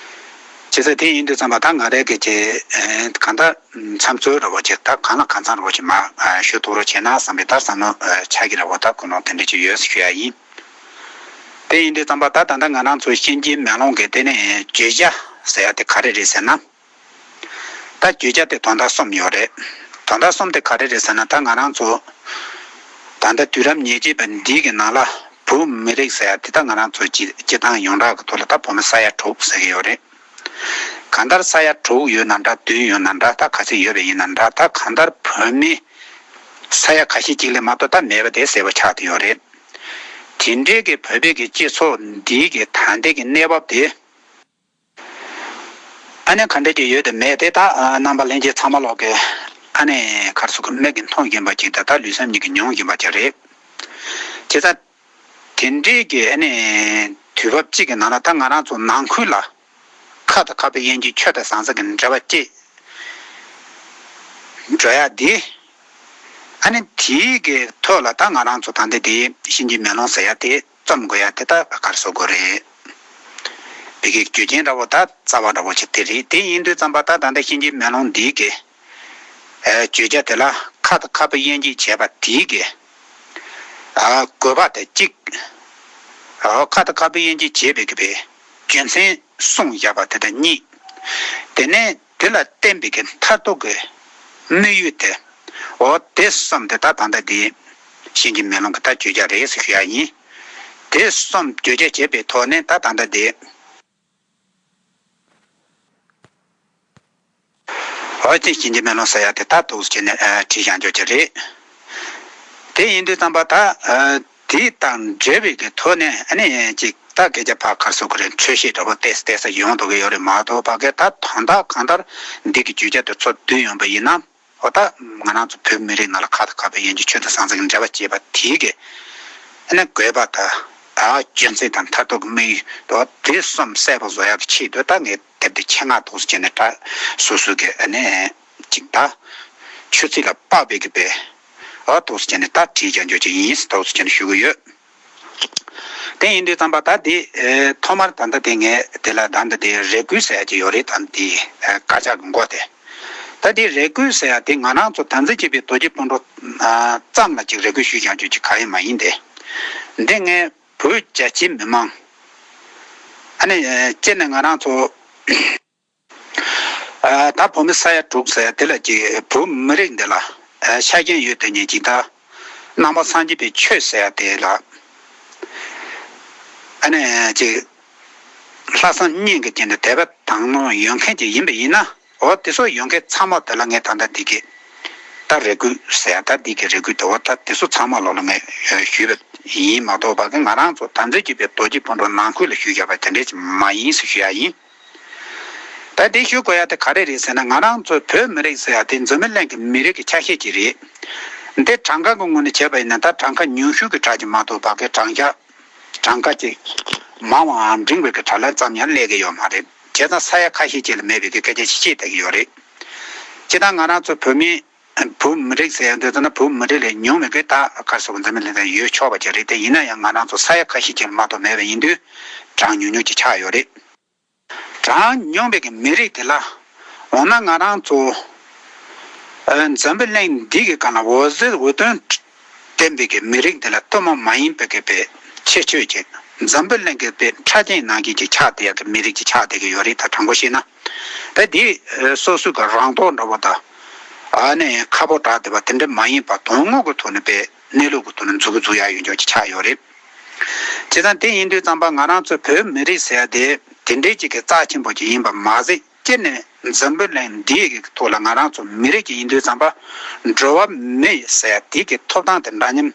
བྱས་ཙང་དེ་ཡིན་དུས་ཙམ་པ་ད་ང་རང་གིས་ཅིག་གང་ལྟར་མཚམས་ཚོད་འདྲ་པོ་ཅིག་ད་གང་ལ་གང་འཚམ་འདྲ་པོ་ཅིག་མར་ཞུ་ཐུབ་རོགས་བྱས་ན་བསམ་པའི་ད་བསམ་བློ་ཆགས་ཀྱི་འདྲ་པོ་ད་ཀུན་སློང་དེ་འདྲ་ཅིག་ཡོད་ཞུ་ཡ་ཡིན། དེ་ཡིན་དུས་ཙམ་པ་ད་ད་ལྟ་ང་རང་ཚོ་གཤིན་རྗེའི་མེ་ལོང་གི་དེ་ནས་བརྗོད་བྱ་ཟེར་ཡ་དེ་ག་རེ་རེད་ཟེར་ན། ད་བརྗོད་བྱ་དེ་དོན་དག་གསུམ་ཡོད་རེད། དོན་དག་གསུམ་དེ་ག་རེ་རེད་ཟེར་ན་ད་ང་རང་ཚོ་ད་ལྟ་དུས་རབས་ཉེར་གཅིག་པ་འདི་གི་ནང་ལ་བོད་མི་རིགས་ཟེར་ཡ་དེ་ད་ང་རང་ཚོ་སྤྱི་སྤྱི་བཏང་ཡོངས་གྲགས་ཀྱི་ཐོག་ལ་ད་བོད་མི་ས་ཡ་དྲུག་ཟེར་གྱི་ཡོད་རེད། གང་ལྟར་ས་ཡ་དྲུག་ཡོད་ན་འདྲ་བདུན་ཡོད་ན་འདྲ་ད་ག་ཚོད་ཡོད་པ་ཡིན་ན་འདྲ་ད་གང་ལྟར་བོད་མི་ས་ཡ་ཁ་ཤས་ཅིག་ལས་མ་གཏོགས་ད་མེད་པ་དེ་གསལ་པོ་ཆགས་བསྡད་ཡོད་རེད། དེ་འདྲའི་གི་བོད་པའི་གི་སྤྱི་ཚོགས་འདིའི་གི་ད་ལྟའི་གི་གནས་བབ་དེ་ཨ་ནི་ག་འདྲ་ཅིག་ཡོད་དེ་མེད་དེ་ད་རྣམ་པ་ལྷན་རྒྱས་ཚང་མ་ལོག་གི་ཨ་ནི་ག་རེ་ཟེར་དགོས་མིག་གིས་མཐོང་བཞིན་པ་ཅིག་དང་ད་ལུས་སེམས་གཉིས་ཀྱིས་མྱོང་བཞིན་པ་ཅིག་རེད། བྱས་ཙང་དེ་འདྲའི་གི་ཨ་ནི་དུས་བབ་གཅིག་གི་ནང་ལ་ད་ང་རང་ཚོ་ནང་ཁུལ་ལ་ཁ་དང་ཁ་བའི་དབྱེ་འབྱེད་ཆོས་དང་ཟང་ཟིང་གི་འབྲེལ་བ་བཅད་འགྲོ་ཡ་འདི། ཨ་ནི་དེའི་གི་ཐོག་ལ་ད་ང་རང་ཚོ་ད་ལྟ་དེ་གཤིན་རྗེའི་མེ་ལོང་ཟེར་ཡ་དེ་རྩོམ་དགོས་ཡ་དེ་ད་ག་རེ་ཟེར་དགོས་རེད། བོད་སྐད་རྒྱུ་རྐྱེན་འདྲ་བོ་ད་རྩ་བ་འདྲ་བོ་ཅིག་དེ་རེད། དེ་ཡིན་དུས་ཙམ་པ་ད་ད་ལྟ་གཤིན་རྗེའི་མེ་ལོང་འདིའི་གི་ཨ་བརྗོད་བྱ་དེ་ལ་ཁ་དང་ཁ་བའི་དབྱེ་འབྱེད་བྱས་པ་དེའི་གི་ཨ་དགོས་པ་དེ་གཅིག་ཨ་ཁ་དང་ཁ་བའི་དབྱེ་འབྱེད་བྱས་པའི་གི་བའི་རྒྱུ་མཚན་གསུངས་བཞག་པ་དེ་དང་གཉིས། དེ་ནས་དེ་ལ་བརྟེན་པའི་གི་མཐར་ཐུག་གི་དམིགས་ཡུལ་དེ། འོ་དེ་གསུམ་དེ་ད་ད་ལྟ་དེ་གཤིན་རྗེའི་མེ་ལོང་གི་ད་བརྗོད་བྱ་རེད་ཟེར་ཞུ་ཡ་ཡིན། དེ་གསུམ་བརྗོད་བྱ་བྱེད་པའི་ཐོག་ནས་ད་ད་ལྟ་དེ། འོ་དེ་གཤིན་རྗེའི་མེ་ལོང་ཟེར་ཡ་དེ་ད་འདུག་སེ་བྱས་ནས་ཨ་བྲིས་བཞག་འཇོག་གི་རེད། དེ་ཡིན་དུས་ཙམ་པ་ད་ཨ་ དེ་དང་འབྲེལ་བའི་གི་ཐོག་ནས་ཨ་ནི་ཅིག་ད་སྐད་ཆ་ཕར་ག་རེ་ཟེར་དགོས་རེད། འཕྲོས་བཤད་འདྲ་པོ་ཏོག་ཙམ་ཏོག་ཙམ་ཡོང་འདུག་གི་ཡོད་རེད་མ་གཏོགས། ཕ་གི་ད་དོན་དག་གང་ལྟར་འདི་གི་བརྗོད་བྱ་དེ་ཚོ་བསྡུས་ཡོང་པ་ཡིན་ན། འོ་ད་ང་རང་ཚོ་བོད་མི་རིགས་ནང་ལ་ཁ་དང་ཁ་བའི་ཡན་གྱི་ཆོས་དང་ཟང་ཟིང་གི་འབྲེལ་བ་བཅད་པ་དེའི་གི་ཨ་ནི་དགོས་པ་དང་། ད་རྒྱུ་མཚན་དང་མཐར་ཐུག་གི་དམིགས་ཡུལ་དེ་གསུམ་གསལ་པོ་བཟོ་ཡག་གི་ཆེད་དུ། ད་ངས་དེབ་དེ་ཆེད་མངགས་ཏོག་ཙམ་བྱས་ནས་ད་སོ་སོ་གི་ཨ་ནི་ཅིག་ད་ཆོས་ཚིག་ལ་དཔག་པའི་གི་དཔེ་འོ་ཏོག་ཙམ་བྱས་ནས་ད་བྲིས་རྒྱག་རྒྱུ་ཅིག་ཡིན་ཟེར་ཏོག་ཙམ་བྱས་ནས་ཞུ་གི་ཡོད། དེ་ཡིན་དུས་ཙམ་པ་ད་འདི་ཨེ་ཐོག་མར་ད་ལྟ་དེ་ངས་དེ་ལ་ད་ལྟ་དེ་རེ་སྐུལ་ཟེར་ཡ་ཅིག་ཡོད་རེད། ད་འདི་ཨེ་དཀར་ཆག་གི་མགོ་དེ། ད་འདི་རེ་སྐུལ་ཟེར་ཡ་དེ་ང་རང་ཚོ་དམ་ཚིག་ཅན་པའི་རྡོ་རྗེ་སྤུན་གྲོགས་ཨ་ཙམ་ལ་ཅིག་རེ་སྐུལ་ཞུས་ཀྱང་རྒྱུ་ཅིག་གང་ཡང་མ་ཡིན་ཏེ། འདི་ངས་བོད་རྒྱ་ཆེའི་མི་མང་ཨ་ནི་ཨེ་སྤྱིར་ནས་ང་རང་ཚོ་ཨ་ད་བོད་མི་ས་ཡ་དྲུག་ཟེར་ཡ་དེ་ལ་ཅིག་བོད་མི་རིགས་འདི་ལ་ཨ་ཆ་རྐྱེན་ཡོད་དེ་ཉིད་ཅིག་ད་ནང་པ་སངས་རྒྱས་པའི་ཆོས་ཟེར་ཡ་དེ་ལ་ཨ་ནི་ཅིག་ལྷག་བསམ་སྙིང་གི་རྐྱེན་དུ་དད་པ་དག་སྣང་ཡོད་མཁན་ཅིག་ཡིན་པ་ཡིན་ན། འོ་དེ་ཚོ་ཡོད་མཁན་ཚང་མ་དེ་ལ་ངས་ད་ལྟ་འདི་གི་ད་རེ་སྐུལ་ཟེར་ཡ་ད་འདི་གི་རེ་སྐུལ་དེ། འོ་ད་དེ་ཚོ་ཚང་མ་ལོག་ལ་ངས་ཞུས་པ་ཡིན་མ་གཏོགས། ཕ་གི་ང་རང་ཚོ་དམ་ཚིག་ཅན་པའི་རྡོ་རྗེ་སྤུན་གྲོགས་ནང་ཁུལ་ལ་ཞུས་བཞག་པ་དེ་འདྲས་ཅིག་མ་ཡིན་ཟེར་ཞུ་ཡ་ཡིན། ད་དེ་ཞུ་དགོས་ཡ་དེ་ག་རེ་རེད་ཟེར་ན། ང་རང་ཚོ་བོད་མི་རིགས་ཟེར་ཡ་དེ་འཛམ་བུ་གླིང་གི་མི་རིགས་ཀྱི་ཆ་ཤས་ཅིག་རེད། འདི་གྲངས་ཀ་གི་ངོས་ནས་བྱས་པ་ཡིན་ན་ད་གྲངས་ཀ་ཉུང་ཤོས་ཀྱི་གྲས་ཅིག་མ་གཏོགས། ཕ་གི་གྲངས་ཀ་གྲངས་ཀ་ཅིག་མང་བའམ་འབྲིང་བའི་གི་གྲས་ལ་ཙམ་ཡང་སླེབས་ཀྱི་ཡོད་མ་རེད། བྱས་ཙང་ས་ཡ་ཁ་ཤས་ཅིག་ལ་མེད་པའི་གི་སྐད་ཆ་ཅིག་བཤད་བསྡད་ཀྱི་ཡོད་རེད། སྤྱིར་བཏང་ང་རང་ཚོ་བོད་མི་བོད་མི་རིགས་ཟེར་ཡ་འདི་ཚོ་ན་བོད་མི་རིགས་ལས་ཉུང་བའི་གི་ད་ག་རེ་ཟེར་དགོས། འཛམ་བུ་གླིང་ལ་ཡོད་ཆོག་པ་ཅིག་རེད་དེ། ཡིན་ན་ཡང་ང་རང་ཚོ་ས་ཡ་ཁ་ཤས་ཅིག་ལ་མ་གཏོགས་མེད་པ་ཡིན་དུས་གྲངས་ཉུང་ཉུང་ཅིག་ཆགས་ཡོད་རེད། གྲངས་ཉུང་བའི་གི་མི་རིགས་དེ་ལ་འོ་ན་ང་རང་ཚོ་ཨ་འཛམ་བུ་གླིང་འདི་གི་སྒང་ལ་འོད་ཟེར་འོད་སྟོང་ལྡན་པའི་གི་མི་རིགས་འདི་ལ་གཏོར་མ་མ་ཡིན་པའི་གི་དཔེ་ཁྱད་ཆོས་ཅིག་འཛམ་བུ་གླིང་གི་དཔེ་ཕྲ་རྒྱན་ནང་བཞིན་ཅིག་ཆགས་བསྡད་ཡ་གི་མི་རིགས་ཅིག་ཆགས་བསྡད་ཀྱི་ཡོད་རེད། ད་དྲང་པོ་བཤད་ན། ད་འདི་ཨ་སོ་སོའི་གི་རང་རྟོགས་འདྲ་པོ་དང་ཨ་ནི་ཁ་ཕོ་བྲག་བསྡད་པ་དེ་འདྲ་མ་ཡིན་པ། དོན་དངོས་ཀྱི་ཐོག་ནས་དཔེ་གནས་ལུགས་ཀྱི་ཐོག་ནས་མཛུབ་གུ་འཛུགས་ཡ་ཡོད་འཇོག་ཅིག་ཆགས་ཡོད་རེད། བྱས་ཙང་དེ་ཡིན་དུས་ཙམ་པ་ང་རང་ཚོ་བོད་མི་རིགས་ཟེར་ཡ་དེ་དེ་འདྲའི་ཅིག་གི་རྩ་ཆེན་པོ་ཅིག་ཡིན་པ་མ་ཟད། སྤྱིར་ནས་འཛམ་བུ་གླིང་འདིའི་གི་ཐོག་ལ་ང་རང་ཚོ་མི་རིགས་ཅིག་ཡིན་དུས་ཙམ་པ་འགྲོ་བ་མི་ཟེར་ཡ་དེ་གི་ཐོབ་ཐང་དེ་འདྲ་མཉམ་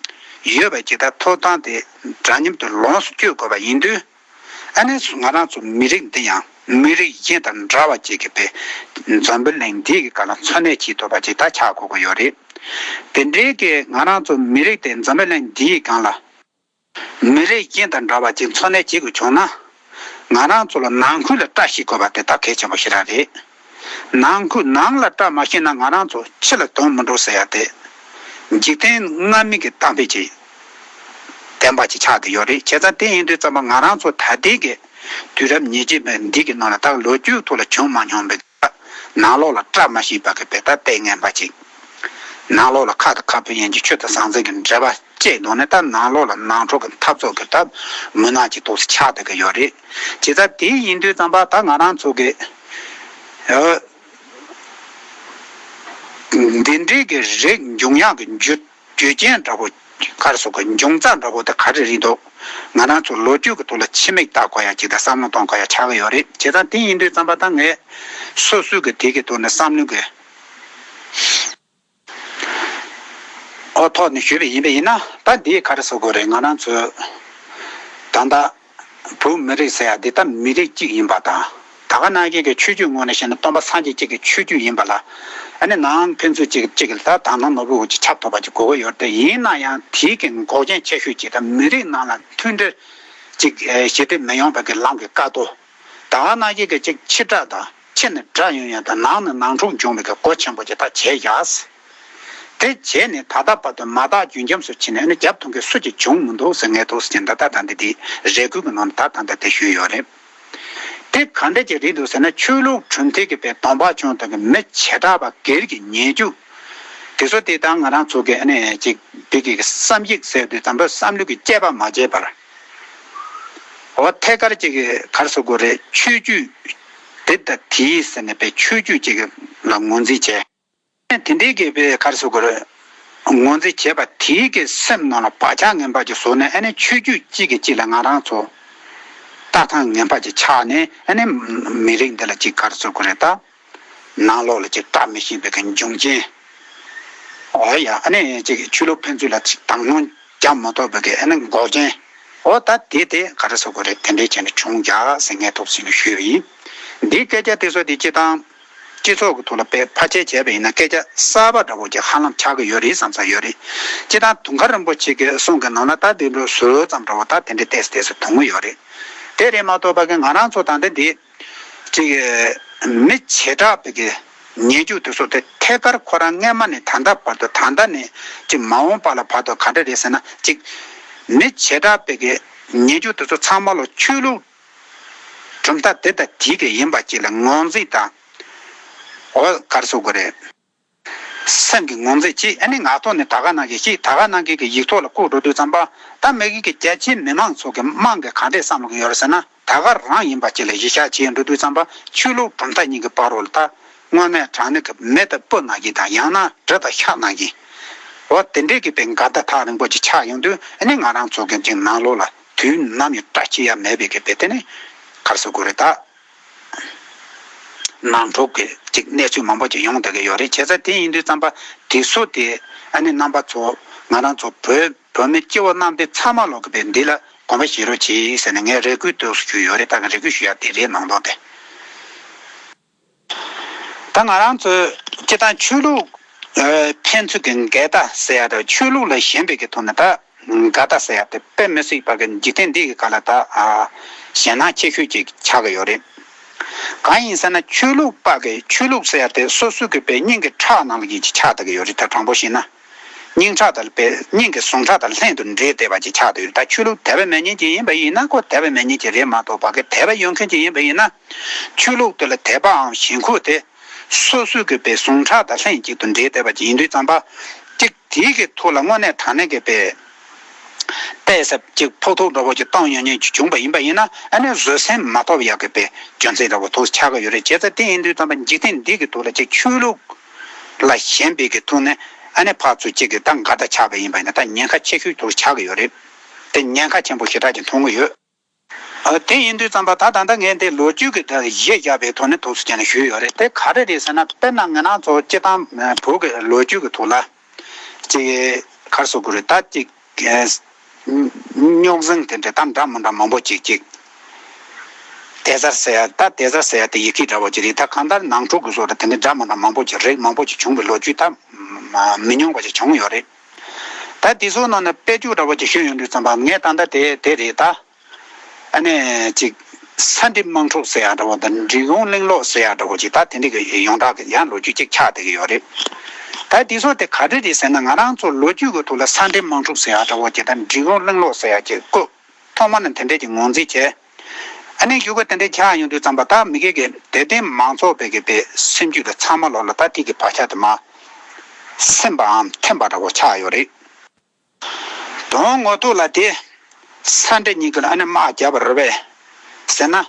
ཡོད་པ་ཅིག་དང་། ཐོབ་ཐང་དེ་འདྲ་མཉམ་དུ་ལོངས་སུ་སྤྱོད་དགོས་པ་ཡིན་དུས། ཨ་ནི་ང་རང་ཚོ་མི་རིགས་འདི་ཡང་མི་རིགས་གཞན་དང་འདྲ་བ་ཅིག་གི་དཔེ་འཛམ་བུ་གླིང་འདི་གི་སྒང་ལ་འཚོ་གནས་བྱེད་ཐུབ་པ་ཅིག་ད་ཆགས་དགོས་ཀྱི་ཡོད་རེད། དེ་འདྲའི་གི་ང་རང་ཚོ་མི་རིགས་དེ་འཛམ་བུ་གླིང་འདིའི་སྒང་ལ་མི་རིགས་གཞན་དང་འདྲ་བ་ཅིག་འཚོ་གནས་བྱེད་དགོས་བྱུང་ན། ང་རང་ཚོ་ལ་ནང་ཁུལ་ལ་བཀྲ་ཤིས་དགོས་པ་དེ་ད་གལ་ཆེན་པོ་ཞེ་དྲག་རེད། ནང་ཁུལ་ནང་ལ་བཀྲ་མ་ཤིས་ན་ང་རང་ཚོ་ཕྱི་ལ་དོན་མི་འགྲུབ་ཟེར་ཡ་དེ། འཇིག་རྟེན་སྔ་མའི་གི་གཏམ་དཔེ་ཅིག་བདེན་པ་ཅིག་ཆགས་བསྡད་ཡོད་རེད། བྱས་ཙང་དེ་ཡིན་དུས་ཙམ་པ་ང་རང་ཚོ་ད་ལྟའི་གི་དུས་རབས་ཉེར་གཅིག་པའི་འདི་གི་ནང་ལ་ད་ལོ་རྒྱུས་ཐོག་ལ་བྱུང་མ་མྱོང་བའི་ནང་ལོགས་ལ་བཀྲ་མ་ཤིས་པ་གི་དཔེ་ད་ལྟས་ངན་པ་ཅིག་ནང་ལོགས་ལ་ཁ་དང་ཁ་ཕོ་ཡན་གྱི་ཆོས་དང་ཟང་ཟིང་གི་འབྲེལ་བ་བཅད་ནོ་ནས། ད་ནང་ལོགས་ལ་ནང་འཁྲུག་གི་འཐབ་རྩོད་ཀྱི་ད་མུན་ནག་ཅིག་ཏོག་ཙམ་ཆགས་བསྡད་ཀྱི་ཡོད་རེད། བྱས་ཙང་དེ་ཡིན་དུས་ཙམ་པ་ད་ང་རང་ཚོ་གི་ཨ་འདི་འདྲའི་གི་རིགས་འབྱུང་ཡག་གི་རྒྱུ་རྒྱུ་རྐྱེན་འདྲ་པོ། ག་རེ་ཟེར་དགོས། འབྱུང་རྩ་འདྲ་པོ་དེ་ག་རེ་རེད་འདུག་ང་རང་ཚོ་ལོ་རྒྱུས་ཀྱི་ཐོག་ལ་ཕྱི་མིག་ལྟ་དགོས་ཡ་ཅིག་དང་བསམ་བློ་གཏོང་དགོས་ཡ་ཆགས་ཀྱི་ཡོད་རེད། བྱས་ཙང་དེ་ཡིན་དུས་ཙམ་པ་ད་ངས་སོ་སོའི་གི་དེ་གི་ཐོག་ནས་བསམ་བློ་གི་ཨོ་ཐོག་ནས་ཞུས་པ་ཡིན་པ་ཡིན་ན། ད་འདི་ག་རེ་ཟེར་དགོས་རེད། ང་རང་ཚོས་ད་ལྟ་བོད་མི་རིགས་ཟེར་ཡ་འདི་ད་མི་རིགས་གཅིག་ཡིན་པ་དང་། ད་ག་ནང་བཞིན་གྱི་ཆོས་བརྒྱུད་ངོས་ནས་བཤད་ན་སྟོན་པ་སངས་རྒྱས་གཅིག་གི་ཆོས་བརྒྱུད་ཡིན་པ་ལ། ཨ་ནི་ནང་ཕན་ཚུན་གཅིག་གིས་གཅིག་གི་ད་དག་སྣང་ནོར་བུ་འོ་ཅིག་ཁྱབ་ཐུབ་པ་ཅིག་དགོས་ཀྱི་ཡོད་རེད་དེ། ཡིན་ན་ཡང་དེའི་གི་འགོག་རྐྱེན་ཆེ་ཤོས་ཅིག་ད་མི་རིགས་ནང་ལ་མཐུན་སྒྲིལ་ཅིག་ཨེ་ཞི་བདེ་མི་ཡོང་བའི་གི་ལམ་གྱི་བཀག་རྡོ། ད་ག་ནང་བཞིན་གྱི་ཅིག་ཕྱི་དགྲ་དང་ཕྱི་ནས་དགྲ་ཡོང་ཡ་དང་ནང་ནས་ནང་འཁྲུག་འབྱུང་བའི་གི་སྒོ་ཆེན་པོ་ཅིག་ད་བྱས་ཡ། དེ་བྱས་ནས་ད་ལྟ་བར་དུ་མ་དག་རྒྱུན་འབྱམས་སུ་ཕྱིན་ནས་ནི་རྒྱབ་མཐོང་གི་སུ་གཅིག་བྱུང་མི་འདུག་ཟེར་ངས་འདུག་ཟེར་ད་ལྟ་ད་འདི་དེ་རེ་སྐུལ་གྱི་ནང་ད་ད་ལྟ་དེ་ཞུས་ཡོད་རེད། དེ་ག་འདྲ་ཅིག་རེད་འདུག་ཟེར་ན། ཆོས་ལུགས་གྲུབ་མཐའི་གི་དཔེ་སྡོམ་པ་བྱུང་དང་གི་མི་བྱེ་བྲག་པ་སྒེར་གྱི་ཉེས་འཇུག་དེ་ཚོ་དེ་ད་ང་རང་ཚོ་གི་ཨ་ནི་ཅིག་བོད་ཀྱི་བསམ་ཡིག་ཟེར་དུས་ཙམ་པ་བསམ་བློ་གི་དཔྱད་པ་མ་བྱས་པར། འོ་ཐད་ཀར་ཅིག་གི་ག་རེ་ཟེར་དགོས་རེད། ཆོས་བརྒྱུད་འདི་དང་དེའི་ཟེར་ནས་དཔེ་ཆོས་བརྒྱུད་ཅིག་ལ་ངོས་འཛིན་བྱས། དེ་འདྲའི་གི་དཔེ་ག་རེ་ཟེར་དགོས་རེད། ངོས་འཛིན་བྱས་པ་དེའི་གི་སེམས་ནང་ལ་བག་ཆགས་ངན་པ་ཅིག་བཟོ་ནས། ཨ་ནི་ཆོས་བརྒྱུད་གཅིག་གིས་གཅིག་ལ་ང་རང་ཚོ་ལྟ་སྟངས་ངན་པ་ཅིག་ཆགས་ནས། ཨ་ནི་མི་རིགས་འདི་ལ་ཅིག་ག་རེ་ཟེར་དགོས་རེད། ད་ནང་ལོགས་ལ་ཅིག་བཀྲ་མི་ཤིས་པའི་གི་འབྱུང་རྐྱེན། འོ་ཡ། ཨ་ནི་ཅིག་ཆོས་ལུགས་ཕན་ཚུན་ལ་ཅིག་དག་སྣང་ རྒྱག་མ་ཐུབ་པའི་གི་ཨ་ནི་འགོག་རྐྱེན། འོ་ད་དེ་དེ་ག་རེ་ཟེར་དགོས་རེད། དེ་འདྲའི་བྱས་ནས་བྱུང་རྒྱག་ཟེར་ངས་ཐུགས་སེམས་ནས་ཞུས་པ་ཡིན། འདིའི་སྐད་ཆ་དེ་ཚོ་དེ་སྤྱི་བཏང་སྤྱི་ཚོགས་ཀྱི་ཐོག་ལ་དཔེ་ཕལ་ཆེར་བྱས་པ་ཡིན་ན་སྐད་ཆ་གསར་པ་འདྲ་བོ་ཅིག་ཧ་ལམ་ཆགས་ཀྱི་ཡོད་རེད་བསམ་ས་ཡོད་རེད། སྤྱི་བཏང་དུང་དཀར་རིན་པོ་ཆེ་གི་གསུང་གི་ནང་ན་ད་དེ་འདྲ་ཟུར་ཙམ་འདྲ་བོ་ད་དེ་འདྲའི་ཏོག་ཙམ་ཏོག་ཙམ་མཐོང་གི་ཡོད་རེད། དེ་རེད་མ་གཏོགས་ཕ་གི་ང་རང་ཚོ་ད་ལྟ་འདི་ཅིག་མི་བྱེ་བྲག་པའི་གི་ཉེས་འགྱུར་དེ་ཚོ་དེ་ཐད་ཀར་ཁོ་རང་སྔས་མ་ནས་ད་ལྟ་བར་དུ་ད་ལྟ་ནས་ཅིག་མ་འོངས་པ་ལ་བར་དུ་ག་འདྲ་རེད་ཟེར་ན་ཅིག་མི་བྱེ་བྲག་པའི་གི་ཉེས་འགྱུར་དེ་ཚོ་ཚང་མ་ལ་ཆོས་ལུགས་གྲུབ་མཐའ་དེ་དང་དེ་གི་ཡིན་པ་ཅིག་ལ་ངོས་འཛིན་དང་། འོ་ག་རེ་ཟེར་དགོས་རེད། སེམས་ཀྱི་ངོས་འཛིན་གྱིས་ཨ་ནི་ངག་ཐོག་ནས་ད་ག་ནང་བཞིན་ཤིག་ད་ག་ནང་བཞིན་གྱི་ཡིག་ཐོག་ལ་བཀོད་འགྲོ་དུས་ཙམ་པ་ད་མི་གི་གི་རྒྱ་ཆེའི་མི་མང་ཚོ་གི་དམངས་ཀྱི་ག་འདྲས་བསམ་བློ་གི་ཡོད་རེད་ཟེར་ན་ད་ག་རང་ཡིན་པ་ཅིག་ལ་གཞི་བཞག་བྱས་འགྲོ་དུས་ཙམ་པ་ཆོས་ལུགས་གྲུབ་མཐའ་གཉིས་ཀྱི་བར་རོ་ལ་ད་དངོས་གནས་དྲང་གནས་ཀྱི་མེ་དང་སྤུ་ནང་བཞིན་དང་ཡང་ན་གྲི་དང་ཤ་ནང་བཞིན་འོ་དེ་འདྲས་ཀྱི་པའི་འགལ་ཟླ་ཐག་རིང་པོ་ཅིག་ཆགས་ཡོང་དུས་ཨ་ནི་ང་རང་ཚོ་གི་ཅིག་ནང་ལོགས་ལ་དུས་ནམ་ཡང་བཀྲ་ཤིས་ཡ་མེད་པའི་གི་པའི་དེ་ནི་ག་རེ་ཟེར་དགོས་རེད་ད། ནང་འཁྲུག་གི་ཅིག་གནས་ཚུལ་མང་པོ་ཅིག་ཡོང་བསྡད་ཀྱི་ཡོད་རེད། བྱས་ཙང་དེ་ཡིན་དུས་ཙམ་པ་དེ་ཚོ་དེ་ཨ་ནི་རྣམ་པ་ཚོ་ང་རང་ཚོ་བོད་བོད་མི་སྐྱེ་བོ་རྣམས་དེ་ཚང་མ་ལོག་གི་པའི་འདི་ལ་དགོངས་པ་བཞེས་རོགས་གྱིས་ཟེར་ནས་ངས་རེ་སྐུལ་དུ་ཞུས་ཡོད་རེད། ད་ག་རེ་སྐུལ་ཞུ་ཡ་དེ་རེད་ནང་དོན་དེ། ད་ང་རང་ཚོས་སྤྱི་བཏང་ཆོས་ལུགས་ཨ་ཕན་ཚུན་གྱི་འགལ་ཟླ་ཟེར་ཡ་དང་ཆོས་ལུགས་ལ་ཞེན་པའི་གི་ཐོག་ནས་ད་འགལ་ཟླ་ཟེར་ཡ་དེ་དཔེ་མི་སྲིད་པ་གི་འཇིག་རྟེན་འདི་གི་སྒང་ལ་ད་ཨ་ཞེད་སྣང་ཆེ་ཤོས་ཅིག་ཆགས་ཀྱི་ཡོད་རེད། གང་ཡིན་ཟེར་ན་ཆོས་ལུགས་པ་གི་ཆོས་ལུགས་ཟེར་ཡ་དེ་སོ་སོ་གི་པའི་སྙིང་གི་ཁྲག་ནང་ལ་ཡིན་ཅིག་ཆགས་བསྡད་ཀྱི་ཡོད་རེད། ད་དྲང་པོ་བཤད་ན། སྙིང་ཁྲག་དང་པའི་སྙིང་གི་ཟུངས་ཁྲག་དང་ལྷན་དུ་འདྲེས་བསྡད་པ་ཅིག་ཆགས་བསྡད་ཡོད་རེད། ད་ཆོས་ལུགས་དད་པ་མེད་མཁན་ཅིག་ཡིན་པ་ཡིན་ན་ཁོ་དད་པ་མེད་མཁན་ཅིག་རེད་མ་གཏོགས་ཕ་གི་དད་པ་ཡོད་མཁན་ཅིག་ཡིན་པ་ཡིན་ན། ཆོས་ལུགས་དེ་ལ་དད་པའམ་ཞེན་ཁོག་དེ་སོ་སོའི་གི་པའི་ཟུངས་ཁྲག་དང་ལྷན་ཅིག་ཏུ་འདྲེས་བསྡད་པ་ཅིག་ཡིན་དུས་ཙམ་པ། ཅིག་དེའི་གི་ཐོག་ལ་དངོས་གནས་དྲང་གནས་ཀྱི་པའི་གཏད་ས་ཅིག་ཕོག་ཐུག་འདྲ་བོ་ཅིག་བཏང་ཡོང་མཁན་ཅིག་བྱུང་པ་ཡིན་པ་ཡིན་ན་ཨ་ནི་བཟོད་སེམས་མ་ཐོབ་ཡག་གི་པའི་རྒྱུ་མཚན་འདྲ་བོ་ཐོག་ཆགས་ཀྱི་ཡོད་རེད། བྱས་ཙང་དེ་ཡིན་དུས་ཙམ་པ་འཇིག་རྟེན་འདི་གི་ཐོག་ལ་ཅིག་ཆོས་ལུགས་ལ་ཞེན་པའི་གི་ཐོག་ནས་ཨ་ནི་ཕར་ཚུར་གཅིག་གི་ད་འགལ་ཟླ་ཆགས་པ་ཡིན་པ་ཡིན་ན་ད་ཉེན་ཁ་ཆེ་ཤོས་ཐོག་ཆགས་ཀྱི་ཡོད་རེད། དེ་ཉེན་ཁ་ཆེན་པོ་ཞེ་དྲག་ཅིག་མཐོང་གི་ཡོད། ཨ་དེ་ཡིན་དུས་ཙམ་པ་ད་ད་ལྟ་ངས་འདི་ལོ་རྒྱུས་ཀྱི་ད་གཞི་བཞག་པའི་ཐོག་ནས་ཐུགས་སུ་བཅངས་ནས་ཞུས་ཡོད་རེད། དེ་ག་རེ་རེད་ཟེར་ན་དཔེར་ན་ང་རང་ཚོ་སྤྱི་བཏང་བོད་ཀྱི་ལོ་རྒྱུས་ཀྱི་ཐོག་ལ་ཅིག་ག་རེ་ཟེར་དགོས་རེད། ད་ཅིག་རྙོག་ཟིང་དེ་འདྲ་ད་འདྲ་མི་འདྲ་མང་པོ་ཅིག་ཅིག་དེ་ཟེར་ཟེར་ཡ་ད་དེ་ཟེར་ཟེར་ཡ་དེ་ཡི་གེ་འདྲ་བོ་ཅིག་རེད། ད་གང་ལྟར་ནང་འཁྲུག་གི་བཟོ་འདྲ་དེ་འདྲ་འདྲ་མི་འདྲ་མང་པོ་ཅིག་རིགས་མང་པོ་ཅིག་བྱུང་བའི་ལོ་རྒྱུས་ད་མི་ཉུང་བ་ཅིག་བྱུང་ཡོད་རེད། ད་དེ་ཚོའི་ནང་ནས་དཔེ་བརྗོད་འདྲ་བོ་ཅིག་ཞུས་ཡོང་དུས་ཙམ་པ་ངས་ད་ལྟ་དེ་དེ་རེད་ད། ཨ་ནི་ཅིག་ས་འདྲེ་དམག་འཁྲུག་ཟེར་ཡ་འདྲ་བོ་དང་འབྲི་གུང་གླིང་ལོག་ཟེར་ཡ་འདྲ་བོ་ཅིག་ད་དེ་འདྲ་གི་ཡོངས་གྲགས་ཀྱི་ཡང་ལོ་རྒྱུས་ཅིག་ཆགས་བསྡད་ཀྱི་ཡོད་རེད། ད་དེ་ཚོ་དེ་ག་འདྲ་རེད་ཟེར་ན་ང་རང་ཚོ་ལོ་རྒྱུས་ཀྱི་ཐོག་ལ་ས་འདྲེ་དམག་འཁྲུག་ཟེར་ཡ་འདྲ་བོ་ཅིག་དང་འབྲི་གུང་གླིང་ལོག་ཟེར་ཡ་ཅིག་བཀོད། ཐོག་མ་ནས་དེ་འདྲས་ཀྱི་ངོས་འཛིན་བྱས། ཨ་ནི་གཞུག་གུ་དེ་འདྲས་ཆགས་ཡོང་དུས་ཙམ་པ་ད་མི་སྒེར་གྱི་དད་ལྡན་མང་ཚོགས་པའི་གི་པའི་སེམས་རྒྱུད་ལ་ཚང་མ་ལོག་ལ་ད་དེ་གི་བག་ཆགས་དེ་མ་སེམས་པའམ་ཐིམ་པ་འདྲ་བོ་ཆགས་ཡོད་རེད། དོན་ངོ་ཐོག་ལ་དེ་ས་འདྲེ་གཉིས་ཀྱི་ཨ་ནི་དམག་བརྒྱབ་པ་རེད་པས་ཟེར་ན།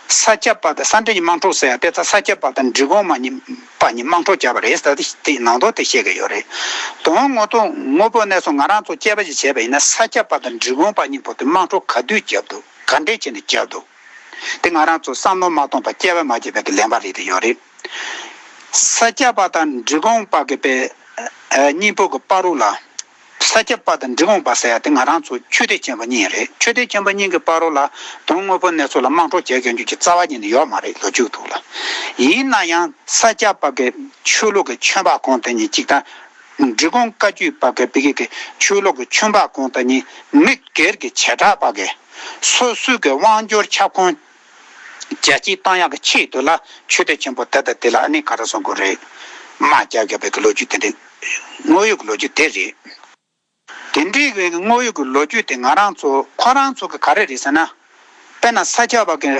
ས་སྐྱ་པ་དང་ས་འདྲེ་གཉིས་དམག་འཁྲུག་ཟེར་ཡ་དེ་ཚ་ས་སྐྱ་པ་དང་འབྲི་གུང་མ་གཉིས་པ་གཉིས་དམག་འཁྲུག་བརྒྱབ་པ་རེད་ཟེར་ཏེ་དེ་ནང་དོན་དེ་བཤད་ཀྱི་ཡོད་རེད། དོན་ངོ་ཐོག་དངོས་པོ་གནས་ཚུལ་ང་རང་ཚོ་དཔྱད་པ་ཞིག་བྱས་པ་ཡིན་ན་ས་སྐྱ་པ་དང་འབྲི་གུང་པ་གཉིས་པོ་དེ་དམག་འཁྲུག་ག་དུས་བརྒྱབ་འདུག་ག་འདྲས་བྱས་ནས་བརྒྱབ་འདུག་དེ་ང་རང་ཚོ་བསམ་བློ་མ་གཏོང་པར་དཔྱད་པ་མ་བྱས་པའི་གི་ལན་པ་རེད་དེ་ཡོད་རེད། ས་སྐྱ་པ་དང་འབྲི་གུང་པ་གི་པའི་གཉིས་པོ་གི་བར་རོ་ལ། ས་སྐྱ་པ་དང་འབྲི་གུང་པ་ཟེར་ཡ་དེ་ང་རང་ཚོ་ཆོས་སྡེ་ཆེན་པོ་གཉིས་རེད། ཆོས་སྡེ་ཆེན་པོ་གཉིས་ཀྱི་བར་རོ་ལ་དོན་དངོས་པོ་གནས་ཚུལ་ལ་དམག་འཁྲུག་བྱེད་མཁན་རྒྱུ་གྱི་རྩ་བ་ཉིད་ནས་ཡོད་མ་རེད་ལོ་རྒྱུས་ཐོག་ལ། ཡིན་ན་ཡང་ས་སྐྱ་པ་གི་ཆོས་ལུགས་ཀྱི་ཆོས་འབངས་ཁོངས་དེ་གཉིས་གཅིག་དང་། འབྲི་གུང་བཀའ་བརྒྱུད་པ་གི་བི་གི་གི་ཆོས་ལུགས་ཀྱི་ཆོས་འབངས་ཁོངས་དེ་གཉིས་མི་སྒེར་གྱི་བྱེ་བྲག་པ་གི་སོ་སོའི་གི་དབང་སྒྱུར་ཁྱབ་ཁོངས། རྒྱ་སྐྱེད་བཏང་ཡག་གི་ཆེད་དུ་ལ་ཆོས་སྡེ་ཆེན་པོ་དེ་དང་དེ་ལ་ཨ་ནི་ག་རེ་གསུང་དགོས་རེད། དམག་རྒྱག་རྒྱག་པའི་གི་ལོ་རྒྱུས་དེ་འདྲའི་དངོས་ཡོད་ཀྱི་ལོ་རྒྱུས་དེ་རེད། དེ་འདྲའི་གི་དངོས་ཡོད་ཀྱི་ལོ་རྒྱུས་དེ་ང་རང་ཚོ་ཁོ་རང་ཚོ་གི་ག་རེ་རེད་ཟེར་ན། དཔེར་ན་ས་སྐྱ་པ་གི་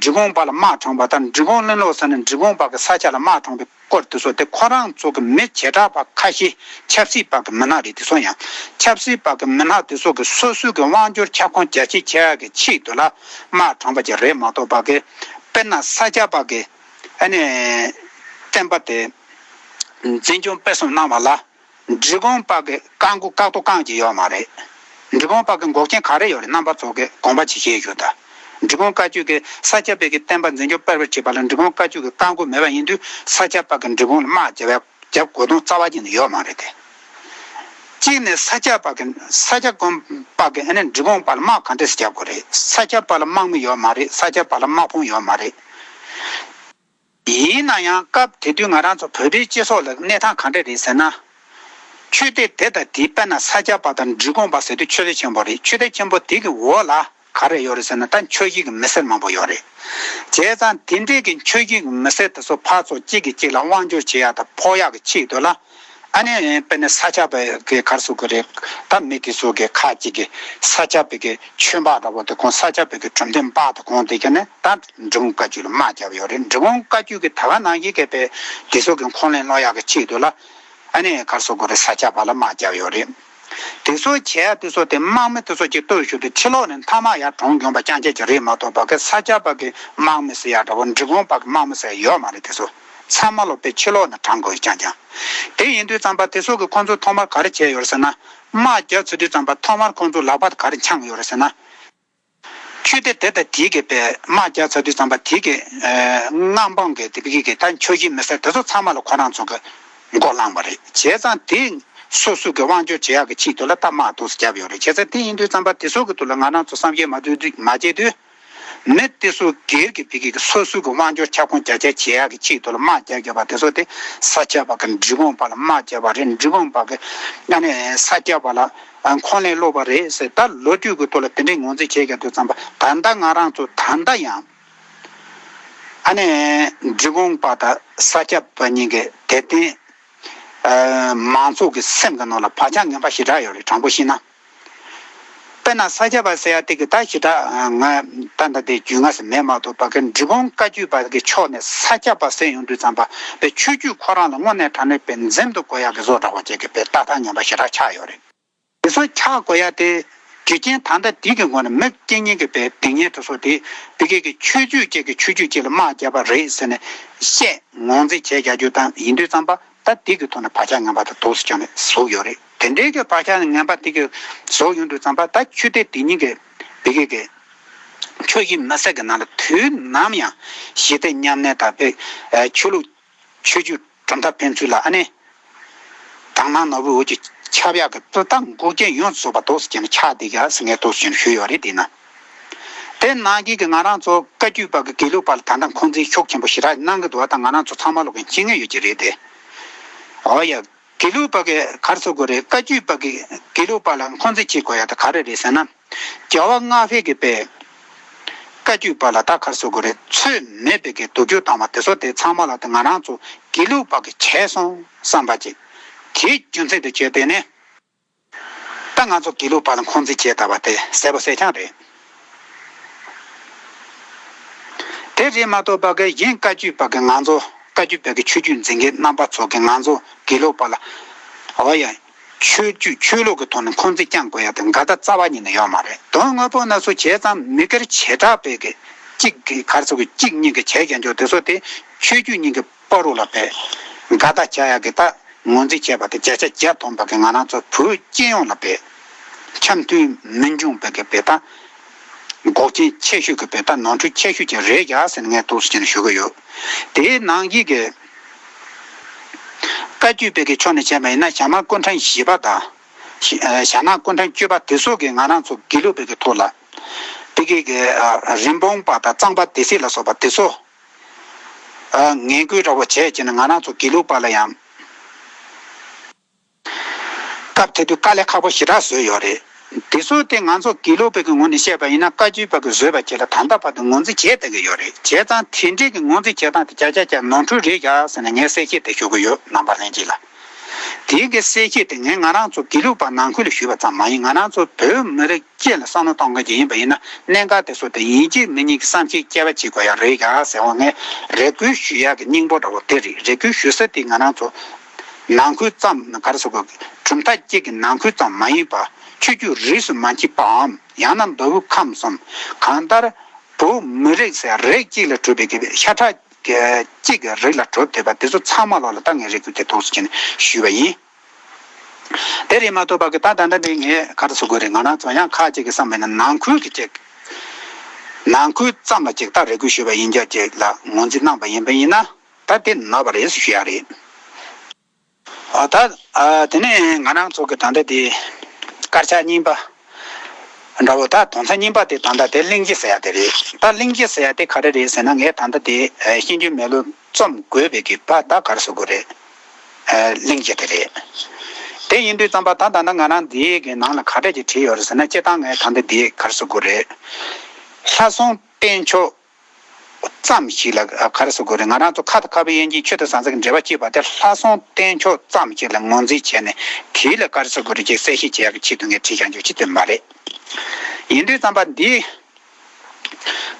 འབྲི་གུང་པ་ལ་དམག་དྲངས་པ་དང་འབྲི་གུང་གླིང་ལོག་ཟེར་ན་འབྲི་གུང་པ་གི་ས་སྐྱ་ལ་དམག་དྲངས་པའི་སྐོར་དེ་ཚོ་དེ་ཁོ་རང་ཚོ་གི་མི་བྱེ་བྲག་པ་ཁ་ཤས་ཆབ་སྲིད་པ་གི་མི་སྣ་རེད། དེ་ཚོ་ཡང་ཆབ་སྲིད་པ་གི་མི་སྣ་དེ་ཚོ་གི་སོ་སོའི་གི་དབང་སྒྱུར་ཁྱབ་ཁོངས་རྒྱ་ཆེ་ཆེ་ཡག་གི་ཆེད་དུ་ལ་དམག་དྲངས་པ་ཅིག་རེད་མ་གཏོགས་པ་གི། དཔེར་ན་ས་སྐྱ་པ་གི་ཨ་ནི་བསྟན་པ་དེ་འཛིན་སྐྱོང་སྤེལ་གསུམ་གནང་བ་ལ་འབྲི་གུང་པ་གི་བཀག་འགོག་བཀག་ཏོ་གང་ཅི་ཡོད་མ་རེད། འབྲི་གུང་པ་གི་འགོག་རྐྱེན་ག་རེ་ཡོད་རེད། རྣམ་པ་ཚོ་གི་དགོངས་པ་ཅིག་བཞེས་རྒྱུ་དང་། འབྲི་གུང་བཀའ་བརྒྱུད་ཀྱི་ས་སྐྱ་པའི་གི་བསྟན་པ་འཛིན་སྐྱོང་སྤེལ་བར་བྱེད་པ་ལ་འབྲི་གུང་བཀའ་བརྒྱུད་ཀྱི་བཀག་འགོག་མེད་པ་ཡིན་དུས་ས་སྐྱ་པ་གི་འབྲི་གུང་ལ་དམག་རྒྱག་པའི་རྒྱབ་གོ་དོན་རྩ་བ་ཉིད་ནས་ཡོད་མ་རེད་དེ། གཅིག་ནས་ས་སྐྱ་པ་གི་ས་སྐྱ་དགོན་པ་གི་ཨ་ནི་འབྲི་གུང་པ་ལ་དམག་ག་འདྲས་རྒྱག་དགོས་རེད། ས་སྐྱ་པ་ལ་དམག་མི་ཡོད་མ་རེད། ས་སྐྱ་པ་ལ་དམག་དཔུང་ཡོད་མ་རེད། ཡིན་ན་ཡང་སྐབས་དེ་དུས་ང་རང་ཚོ་བོད་པའི་སྤྱི་ཚོགས་ལ་གནས་སྟངས་ག་འདྲ་རེད་ཟེར་ན། ཆོས་སྡེ་དེ་དང་དེའི་དཔེར་ན་ས་སྐྱ་པ་དང་འབྲི་གུང་པ་ཟེར་དུས་ཆོས་སྡེ་ཆེན་པོ་རེད། ཆོས་སྡེ་ཆེན་པོ་དེ་གི་འོག་ལ་ག་རེ་ཡོད་རེད་ཟེར་ན། ད་ཆོས་བཞིན་གྱི་མི་སེར་མང་པོ་ཡོད་རེད། བྱས་ཙང་དེ་འདྲའི་གི་ཆོས་བཞིན་གྱི་མི་སེར་དེ་ཚོ་ཕར་ཚུར་གཅིག་གིས་གཅིག་ལ་དབང་སྒྱུར་བྱེད་ཡག་དང་ཕོག་ཡག་གི་ཆེད་དུ་ལ། ཨ་ནི་དཔེར་ན་ས་སྐྱ་པའི་གི་ག་རེ་ཟེར་དགོས་རེད། ད་མི་དེ་ཚོ་གི་ཁ་ཅིག་གིས་ས་སྐྱ་པའི་གི་ཆོས་འབག་འདྲ་པོ་དེ་ཁོང་ས་སྐྱ་པའི་གི་གྲུབ་མཐའ་འབག་དེ་ཁོང་དེ་ག་ནས་ད་འབྲི་གུང་བཀའ་བརྒྱུད་ལ་དམག་བརྒྱབ་ཡོད་རེད། འབྲི་གུང་བཀའ་བརྒྱུད་ཀྱི་ད་ག་ནང་བཞིན་གྱི་པའི་དེ་ཚོ་གི་འཁོན་ལན་སློག་ཡག་གི་ཆེད་དུ་ལ། ཨ་ནི་ག་རེ་ཟེར་དགོས་རེད། ས་སྐྱ་པ་ལ་དམག་བརྒྱབ་ཡོད་རེད། དེ་ཚོ་བྱས་ཡ་དེ་ཚོ་དེ་དམག་མི་དེ་ཚོ་གཅིག་གཏུག་ཞུ་དུས་ཕྱི་ལོགས་ནས་མཐའ་མ་ཡར་གྲོངས་གྱོན་པ་རྐྱང་རྐྱང་ཅིག་རེད་མ་གཏོགས་པ་གི་ས་སྐྱ་པ་གི་དམག་མི་ཟེར་ཡ་འདྲ་པོ་འབྲི་གུང་པ་གི་དམག་མི་ཟེར་ཡ་ཡོད་མ་རེད། དེ་ཚོ་ཚང་མ་ལོ་པའི་ཕྱི་ལོགས་ནས་དྲངས་དགོས་རྐྱང་རྐྱང་། དེ་ཡིན་དུས་ཙམ་པ་དེ་ཚོ་གི་ཁོང་ཚོ་ཐོག་མར་ག་རེ་བྱས་ཡོད་རེད་ཟེར་ན། དམག་རྒྱག་ཚར་དུས་ཙམ་པ་ཐོག་མར་ཁོང་ཚོ་ལག་པ་ག་རེ་འཆང་ཡོད་རེད་ཟེར་ན། ཆོས་སྡེ་དེ་དང་དེའི་གི་པའི་དམག་རྒྱག་ཚར་དུས་ཙམ་པ་དེའི་གི་ཨ་མངའ་འབངས་གི་དེ་གི་གི་ད་ཆོས་བཞིན་མི་སེར་དེ་ཚོ་ཚང་མ་ལ་ཁོ་རང་ཚོ་གི་མགོ་བསླངས་པ་རེད། བྱས་ཙང་དེ་སོ་སོ་གི་དབང་སྒྱུར་བྱེད་ཡག་གི་ཆེད་དུ་ལ་ད་དམག་ཏོག་ཙམ་བརྒྱབ་ཡོད་རེད། བྱས་ཙང་དེ་ཡིན་དུས་ཙམ་པ་དེ་ཚོ་གི་ཐོག་ལ་ང་རང་ཚོ་བསམ་ཤེས་མ་བཏོན་དུས་མ་བྱས་དུས། མི་དེ་ཚོ་སྒེར་གྱི་ཕ་གི་གི་སོ་སོ་གི་དབང་སྒྱུར་ཁྱབ་ཁོངས་རྒྱ་ཆེ་བྱེད་ཡག་གི་ཆེད་དུ་ལ་དམག་རྒྱག་རྒྱག་པ་དེ་ཚོ་དེ་ས་སྐྱ་པ་གི་འབྲི་གུང་པ་ལ་དམག་རྒྱག་པ་རེད། འབྲི་གུང་པ་གི་ཨ་ནི་ས་སྐྱ་པ་ལ་འཁོན་ལན་སློག་པ་རེད་ཟེར། ད་ལོ་རྒྱུས་ཀྱི་ཐོག་ལ་དེ་འདྲའི་ངོས་འཛིན་བྱེད་རྒྱག་དུས་ཙམ་པ་ད་ལྟ་ང་རང་ཚོ་ད་ལྟ་ཡང་ཨ་ནི་འབྲི་གུང་པ་དང་ས་སྐྱ་པ་གཉིས་ཀྱི་དད་ལྡན་མང་ཚོགས་ཀྱི་སེམས་ཀྱི་ནང་ལ་བག་ཆགས་ངན་པ་ཞེ་དྲག་ཡོད་རེད། དྲང་པོ་བཤད་ན། དཔེར་ན་ས་སྐྱ་པ་ཟེར་ཡ་དེ་གི་ད་ཞེ་དྲག་ང་ད་ལྟ་དེ་རྒྱུས་མངའ་ཟེར་མེད་མ་གཏོགས་པ་གི་འབྲི་གུང་བཀའ་བརྒྱུད་པ་གི་ཕྱོགས་ནས་ས་སྐྱ་པ་ཟེར་ཡོང་དུས་ཙམ་པ་པའི་ཆོས་བརྒྱུད་ཁོ་རང་ལ་དངོས་གནས་དྲང་གནས་པའི་འཛེམ་དུ་དགོས་ཡག་གི་བཟོ་འདྲ་བ་ཅིག་གི་པའི་ལྟ་སྟངས་ངན་པ་ཞེ་དྲག་ཆགས་ཡོད་རེད། དེ་ཚོ་ཆགས་དགོས་ཡ་དེ་རྒྱུ་རྐྱེན་ད་ལྟ་དེ་གི་ངོས་ནས་མི་རྐྱང་རྐྱང་གི་པའི་སྡིག་ཉེས་དེ་ཚོ་དེ་ཕ་གི་གི་ཆོས་བརྒྱུད་ཅིག་གི་ཆོས་བརྒྱུད་ཅིག་ལ་དམག་བརྒྱབ་པ་རེད་ཟེར་ནས་བཤད་ངོས་འཛིན་བྱས་རྒྱག་རྒྱུ་དང་ཡིན་དུས་ཙམ་པ། ད་དེ་གི་ཐོག་ནས་བག་ཆགས་ངན་པ་དེ་ཏོག་ཙམ་ཀྱང་ནས་བཟོ་ཡོད་རེད། དེ་འདྲའི་གི་བག་ཆགས་ངན་པ་དེ་གི་བཟོ་ཡོང་དུས་ཙམ་པ་ད་ཆོས་དད་དེ་ཉིད་ཀྱི་བི་གེ་གི་ཆོས་བཞིན་མི་སེར་གི་ནང་ལ་དུས་ནམ་ཡང་ཞི་བདེ་མཉམ་གནས་དང་པའི་ཆོས་ལུགས་ཆོས་བརྒྱུད་གྲུབ་མཐའ་ཕན་ཚུན་ལ་ཨ་ནི་དག་སྣང་ནོར་བུའི་འོད་ཀྱི་ཁྱབ་ཡག་གི་ཏུ་ད་འགོག་རྐྱེན་ཡོངས་སུ་རྫོགས་པ་ཏོག་ཙམ་ཀྱང་ནས་ཆགས་བསྡད་ཀྱི་ཟེར་ངས་ཏོག་ཙམ་ཀྱང་ནས་ཞུས་ཡོད་རེད། དེས་ན། དེ་ནང་བཞིན་གྱི་ང་རང་ཚོ་བཀའ་བརྒྱུད་པ་གི་དགེ་ལུགས་པ་ལ་ད་ལྟ་འཁོན་འཛིན་ཤུགས་ཆེན་པོ་ཞེ་དྲག་གནང་གི་འདུག་བ། ད་ང་རང་ཚོ་ཚང་མ་ལོག་གི་མཁྱེན་ངེས་ཡོད་ཀྱི་རེད་དེ། འོ་ཡ། དགེ་ལུགས་པ་གི་ག་རེ་ཟེར་དགོས་རེད། བཀའ་བརྒྱུད་པ་གི་དགེ་ལུགས་པ་ལ་འཁོན་འཛིན་བྱེད་དགོས་ཡ་དེ་ག་རེ་རེད་ཟེར་ན། རྒྱལ་བ་ལྔ་པའི་གི་པའི་བཀའ་བརྒྱུད་པ་ལ་ད་ག་རེ་ཟེར་དགོས་རེད། ཚོད་མེད་པའི་གི་སྡུག་སྦྱོང་བཏང་བ་དེ་ཚོ་དེ་ཚང་མ་ལ་དེ་ང་རང་ཚོ་དགེ་ལུགས་པ་གི་བྱས་སོང་བསམ་པ་ཅིག་དེའི་རྒྱུ་མཚན་དེ་བྱས་ཏེ་ནས། ད་ང་ཚོ་དགེ་ལུགས་པ་ལ་འཁོན་འཛིན་བྱས་བསྡད་པ་དེ་གསལ་པོ་གསལ་རྐྱང་རེད། དེ་རེད་མ་གཏོགས་པ་གི་གཞན་བཀའ་བརྒྱུད་པ་གི་ང་ཚོ་བཀའ་བརྒྱུད་པ་གི་ཆོས་བརྒྱུད་འཛིན་མཁན་རྣམ་པ་ཚོ་གི་ང་ཚོ་དགེ་ལུགས་པ་ལ་འོ་ཡ། ཆོས་བརྒྱུད་ཆོས་ལུགས་ཀྱི་ཐོག་ནས་འཁོན་འཛིན་བསྐྱང་དགོས་ཡ་དེ་འགལ་ཟླ་རྩ་བ་ཉིད་ནས་ཡོད་མ་རེད། དོན་དངོས་པོ་ན་ཚོ་བྱས་ཙང་མི་སྒེར་བྱེ་བྲག་པའི་གི་གཅིག་གི་ག་རེ་ཟེར་དགོས། གཅིག་གཉིས་ཀྱི་བྱས་རྒྱག་འཇོག་དེ་ཚོ་དེ་ཆོས་བརྒྱུད་གཉིས་ཀྱི་བར་དུ་ལ་བས་འགལ་ཟླ་བྱ་ཡག་གི་ད་ངོས་འཛིན་བྱས་པ་དེ་བརྒྱ་ཆ་བརྒྱ་ཐོན་པ་གི་ང་རང་ཚོ་བོད་སྤྱི་ཡོངས་ལ་བས་འཆམ་མཐུན་མི་འབྱུང་བའི་གི་བས་ད་འགོག་རྐྱེན་ཆེ་ཤོས་ཀྱི་བས་ད་ནོར་འཁྲུལ་ཆེ་ཤོས་ཀྱི་རེད་ཡ་ཟེར་ནས་ངས་ཏོག་ཙམ་ཞུ་གི་ཡོད། དེའི་ནང་གི་གི་བཀའ་བརྒྱུད་པའི་གི་ཕྱོགས་ནས་བྱས་པ་ཡིན་ན་ཞྭ་དམར་སྐུ་ཕྲེང་བཞི་པ་དང་། ཞྭ་ནག་སྐུ་ཕྲེང་བཅུ་པ་དེ་ཚོ་གི་ང་རང་ཚོ་དགེ་ལུགས་པའི་གི་ཐོག་ལ་དེ་གི་གི་རིན་སྤུངས་པ་དང་གཙང་པ་སྡེ་སྲིད་ལ་སོགས་པ་དེ་ཚོ་ངན་སྐུལ་འདྲ་པོ་བྱས་ཀྱི་ནས་ང་རང་ཚོ་དགེ་ལུགས་པ་ལ་ཡང་སྐབས་དེ་དུས་དཀའ་ལས་ཁག་པོ་ཞེ་དྲག་བཟོས་ཡོད་རེད། དེ་ཚོ་དེ་ང་ཚོ་དགེ་ལུགས་པའི་གི་ངོས་ནས་བཤད་པ་ཡིན་ན་བཀའ་བརྒྱུད་པ་གི་བཟོས་པ་བཅས་ལ་ད་ལྟ་བར་དུ་ངོས་འཛིན་བྱས་བསྡད་ཀྱི་ཡོད་རེད། བྱས་ཙང་དེ་འདྲའི་གི་ངོས་འཛིན་བྱེད་སྟངས་དེ་བརྒྱ་ཆ་བརྒྱ་ནོར་འཁྲུལ་རེད་ཡ་ཟེར་ནས་ངས་གསལ་བཤད་དེ་ཞུ་གི་ཡོད། རྣམ་པ་ལྷན་རྒྱས་ལ། དེའི་གི་གསལ་བཤད་དེ་ངས་ང་རང་ཚོ་དགེ་ལུགས་པ་ནང་ཁུལ་ལ་ཞུས་པ་ཙམ་མ་ཡིན། ང་རང་ཚོ་བོད་མི་རིགས་སྤྱི་ལ་བསམ་བློ་གཏོང་མཁན་ཅིག་ཡིན་པ་ཡིན་ན་གནད་འགག་དེ་ཚོ་དེ་ཡིན་གཅིག་མིན་གཉིས་ཀྱི་བསམ་ཤེས་དཔྱད་པ་བྱེད་དགོས་ཡ་རེད་ཡ་ཟེར་བ་ངས་རེ་སྐུལ་ཞུ་ཡ་གི་སྙིང་པོ་འདྲ་པོ་དེ་རེད། རེ་སྐུལ་ཞུ་ས་དེ་ང་རང་ཚོ་ནང་ཁུལ་ཙམ་ག་རེ་ཟེར་དགོས། གྲུབ་མཐའ་གཅིག་གི་ནང་ཁུལ་ཙམ་མ་ཡིན་པ་ཆོས་བརྒྱུད་རིས་སུ་མ་མཆིས་པའམ་ཡང་ན་མདོ་དབུས་ཁམས་གསུམ་གང་ལྟར་བོད་མི་རིགས་ཟེར་རིགས་གཅིག་ལས་གྲུབ་པའི་གི་ཤ་ཁྲག་གཅིག་གི་རིགས་ལ་གྲུབ་བསྡད་པ་དེ་ཚོ་ཚང་མ་ལོག་ལ་ད་ངས་རེ་སྐུལ་དེ་ཏོག་ཙམ་བྱས་ནས་ཞུས་པ་ཡིན། དེ་རེད་མ་གཏོགས་པ་གི་ད་ད་ལྟ་འདི་ངས་ག་རེ་ཟེར་དགོས་རེད། ང་རང་ཚོ་ཡང་ཁ་ཅིག་གི་བསམ་པ་ཡིན་ན་ནང་ཁུལ་གི་ཅིག་ནང་ཁུལ་ཙམ་ལ་ཅིག་ད་རེ་སྐུལ་ཞུས་པ་ཡིན་རྒྱུ་ཅིག་ལ་ངོས་འཛིན་གནང་པ་ཡིན་པ་ཡིན་ན་ད་དེ་ནོར་བ་རེད་ཞུ་ཡ་རེད། ཨ་ད་ཨ་དེ་ནས་ང་རང་ཚོ་གི་ད་ལྟ་དེ་དཀར་ཆག་རྙིང་པ་འདྲ་བོ། ད་དོན་ཚན་རྙིང་པ་དེ་ད་ལྟ་དེ་གླེང་གཞི་ཟེར་ཡ་དེ་རེད། ད་གླེང་གཞི་ཟེར་ཡ་དེ་ག་རེ་རེད་ཟེར་ན། ངས་ད་ལྟ་དེ་ཤེས་འཇོན་མེ་ལོང་རྩོམ་དགོས་པའི་གི་ད་ད་ག་རེ་ཟེར་དགོས་རེད། གླེང་གཞི་དེ་རེད། དེ་ཡིན་དུས་ཙམ་པ་ད་ད་ལྟ་ང་རང་འདིའི་གི་ནང་ལ་ག་རེ་ཅིག་བྲིས་ཡོད་རེད་ཟེར་ན། སྤྱིར་བཏང་ངས་ད་ལྟ་འདི་ག་རེ་ཟེར་དགོས་རེད། ལྷ་སྲུང་བསྟེན་ཕྱོགས་ཙམ་ཞིག་ལ་ག་རེ་ཟེར་དགོས་རེད། ང་རང་ཚོ་ཁ་དང་ཁ་བུབ་གཡས་འགྱེད་ཆོས་དང་ཟང་ཟིང་གི་འབྲེལ་བ་གཅིག་པ་དེ་ལྷ་སྲུང་བསྟེན་ཕྱོགས་ཙམ་ཞིག་ལ་ངོས་འཛིན་བྱས་ནས། དེ་ལ་ག་རེ་ཟེར་དགོས་རེད་ཅེས་གསལ་བཤད་བྱེད་ཡག་གི་ཆེད་དུ་ངས་བྲིས་བཞག་རྒྱུ་ཅིག་དེ་མ་རེད། ཡིན་དུས་ཙམ་པ་འདི་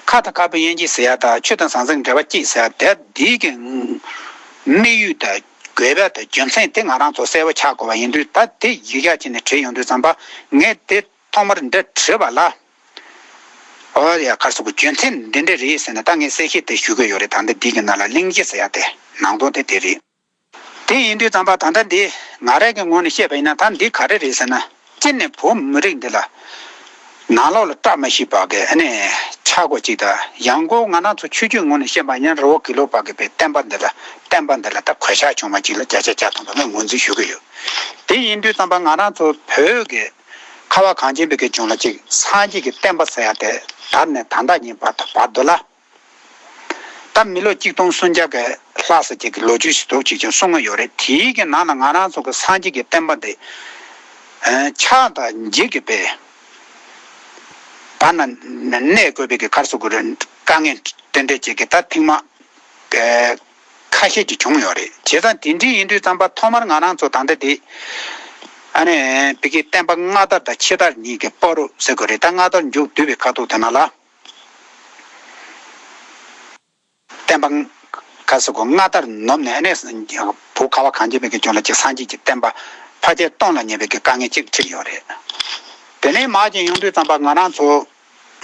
ཁ་དང་ཁ་བུབ་གཡས་འགྱེད་ཟེར་ཡ་དང་ཆོས་དང་ཟང་ཟིང་འབྲེལ་བ་གཅིག་ཟེར་ཡ་དེ། འདི་གི་དམིགས་ཡུལ་དང་དགོས་པ་དང་རྒྱུ་མཚན་དེ་ང་རང་ཚོ་གསལ་པོ་ཆགས་དགོས་པ་ཡིན་དུས། ད་དེ་ཡིག་ཡག་བྱས་ནས་བྲིས་ཡོང་དུས་ཙམ་པ་ངས་དེ་ཐོག་མར་འདི་བྲིས་པ་ལ། ཨོ་ཡ། ག་རེ་ཟེར་དགོས། རྒྱུ་མཚན་འདི་འདྲ་རེད་ཟེར་ནས་ད་ངས་གསལ་བཤད་དེ་ཞུ་གི་ཡོད་རེད། ད་འདི་འདི་གི་ནང་ལ་གླེང་གཞི་ཟེར་ཡ་དེ་ནང་དོན་དེ་དེ་རེད། དེ་ཡིན་དུས་ཙམ་པ་ད་ལྟ་འདི་ང་རང་གི་ངོས་ནས་བཤད་པ་ཡིན་ན། ད་འདི་ག་རེ་རེད་ཟེར་ན། གཅིག་ནས་བོད་མི་རིགས་འདི་ལ་ནང་ལོགས་ལ་བཀྲ་མ་ཤིས་པ་གི་ཨ་ནི་ཆག་སྒོ་གཅིག་དང་། ཡང་སྒོས་ང་རང་ཚོ་ཆོས་བརྒྱུད་ངོས་ནས་བཤད་པ་ཡིན་ན། རི་བོ་དགེ་ལུགས་པ་གི་པའི་བསྟན་པ་འདི་ལ། བསྟན་པ་འདི་ལ་ད་གོད་ཆག་བྱུང་བ་ཅིག་ལ་བརྒྱ་ཆ་བརྒྱ་ཐམ་པ་ངས་ངོས་འཛིན་ཞུ་གི་ཡོད། དེ་ཡིན་དུས་ཙམ་པ་ང་རང་ཚོ་བོད་ཀྱི་ཁ་བ་གངས་ཅན་པའི་གི་ལྗོངས་ལ་ཅིག་སངས་རྒྱས་ཀྱི་བསྟན་པ་ཟེར་ཡ་དེ་ད་ནས་ད་ལྟ་ཉིད་བར་དུ་བར་དུ་ལ། ད་མི་ལོ་གཅིག་སྟོང་སུམ་བརྒྱ་གི་ལྷག་ཙམ་ཅིག་གི་ལོ་རྒྱུས་ཤིག་འདུག་ཅིག་ཀྱང་གསུང་གི་ཡོད་རེད། དེའི་གི་ནང་ལ་ང་རང་ཚོ་གི་སངས་རྒྱས་ཀྱི་བསྟན་པ་འདི་ཆགས་དང་འཇིག་གི་པའི་བར་ན་གནས་དགོས་པའི་གི་ག་རེ་ཟེར་དགོས་རེད། དཀའ་ངལ་དེ་འདྲ་ཅིག་གི་ད་ཐེངས་མ་ཁ་ཤས་ཅིག་བྱུང་ཡོད་རེད། བྱས་ཙང་དེ་འདྲ་ཡིན་དུས་ཙམ་པ་ཐོག་མར་ང་རང་ཚོ་ད་ལྟ་དེ་ཨ་ནི་བོད་ཀྱི་བསྟན་པ་སྔ་དར་དང་ཕྱི་དར་གཉིས་ཀྱི་བར་དུ་ཟེར་དགོས་རེད། ད་སྔ་དར་མཇུག་བསྡུ་བའི་ཁ་ཐུག་དེ་ནང་ལ། བསྟན་པ་ག་རེ་ཟེར་དགོས། སྔ་དར་ནུབ་ནས་ཨ་ནི་བོད་ཁ་བ་གངས་ཅན་པའི་གི་ལྗོངས་ལ་ཅིག་སངས་རྒྱས་ཀྱི་བསྟན་པ་ཕལ་ཆེར་སྟོངས་ལ་ཉེ་བའི་གི་དཀའ་ངལ་ཅིག་འཕྲད་ཡོད་རེད། དེ་ནས་མར་ཅིག་ཡོང་དུས་ཙམ་པ་ང་རང་ཚོ་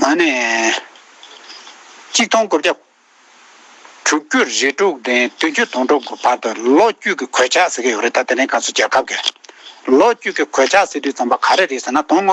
ཨ་ནི་གཅིག་སྟོང་དགུ་བརྒྱ་དྲུག་ཅུ་རེ་དྲུག་ནས་བདུན་ཅུ་དོན་དྲུག་གི་བར་དུ་ལོ་བཅུ་གི་གོད་ཆག་ཟེར་གི་ཡོད་རེད། ད་དེ་ནས་ང་ཚོ་རྒྱལ་ཁབ་ཀྱི་ལོ་བཅུ་གི་གོད་ཆག་ཟེར་དུས་ཙམ་པ་ག་རེ་རེད་ཟེར་ན། དོན་དངོས་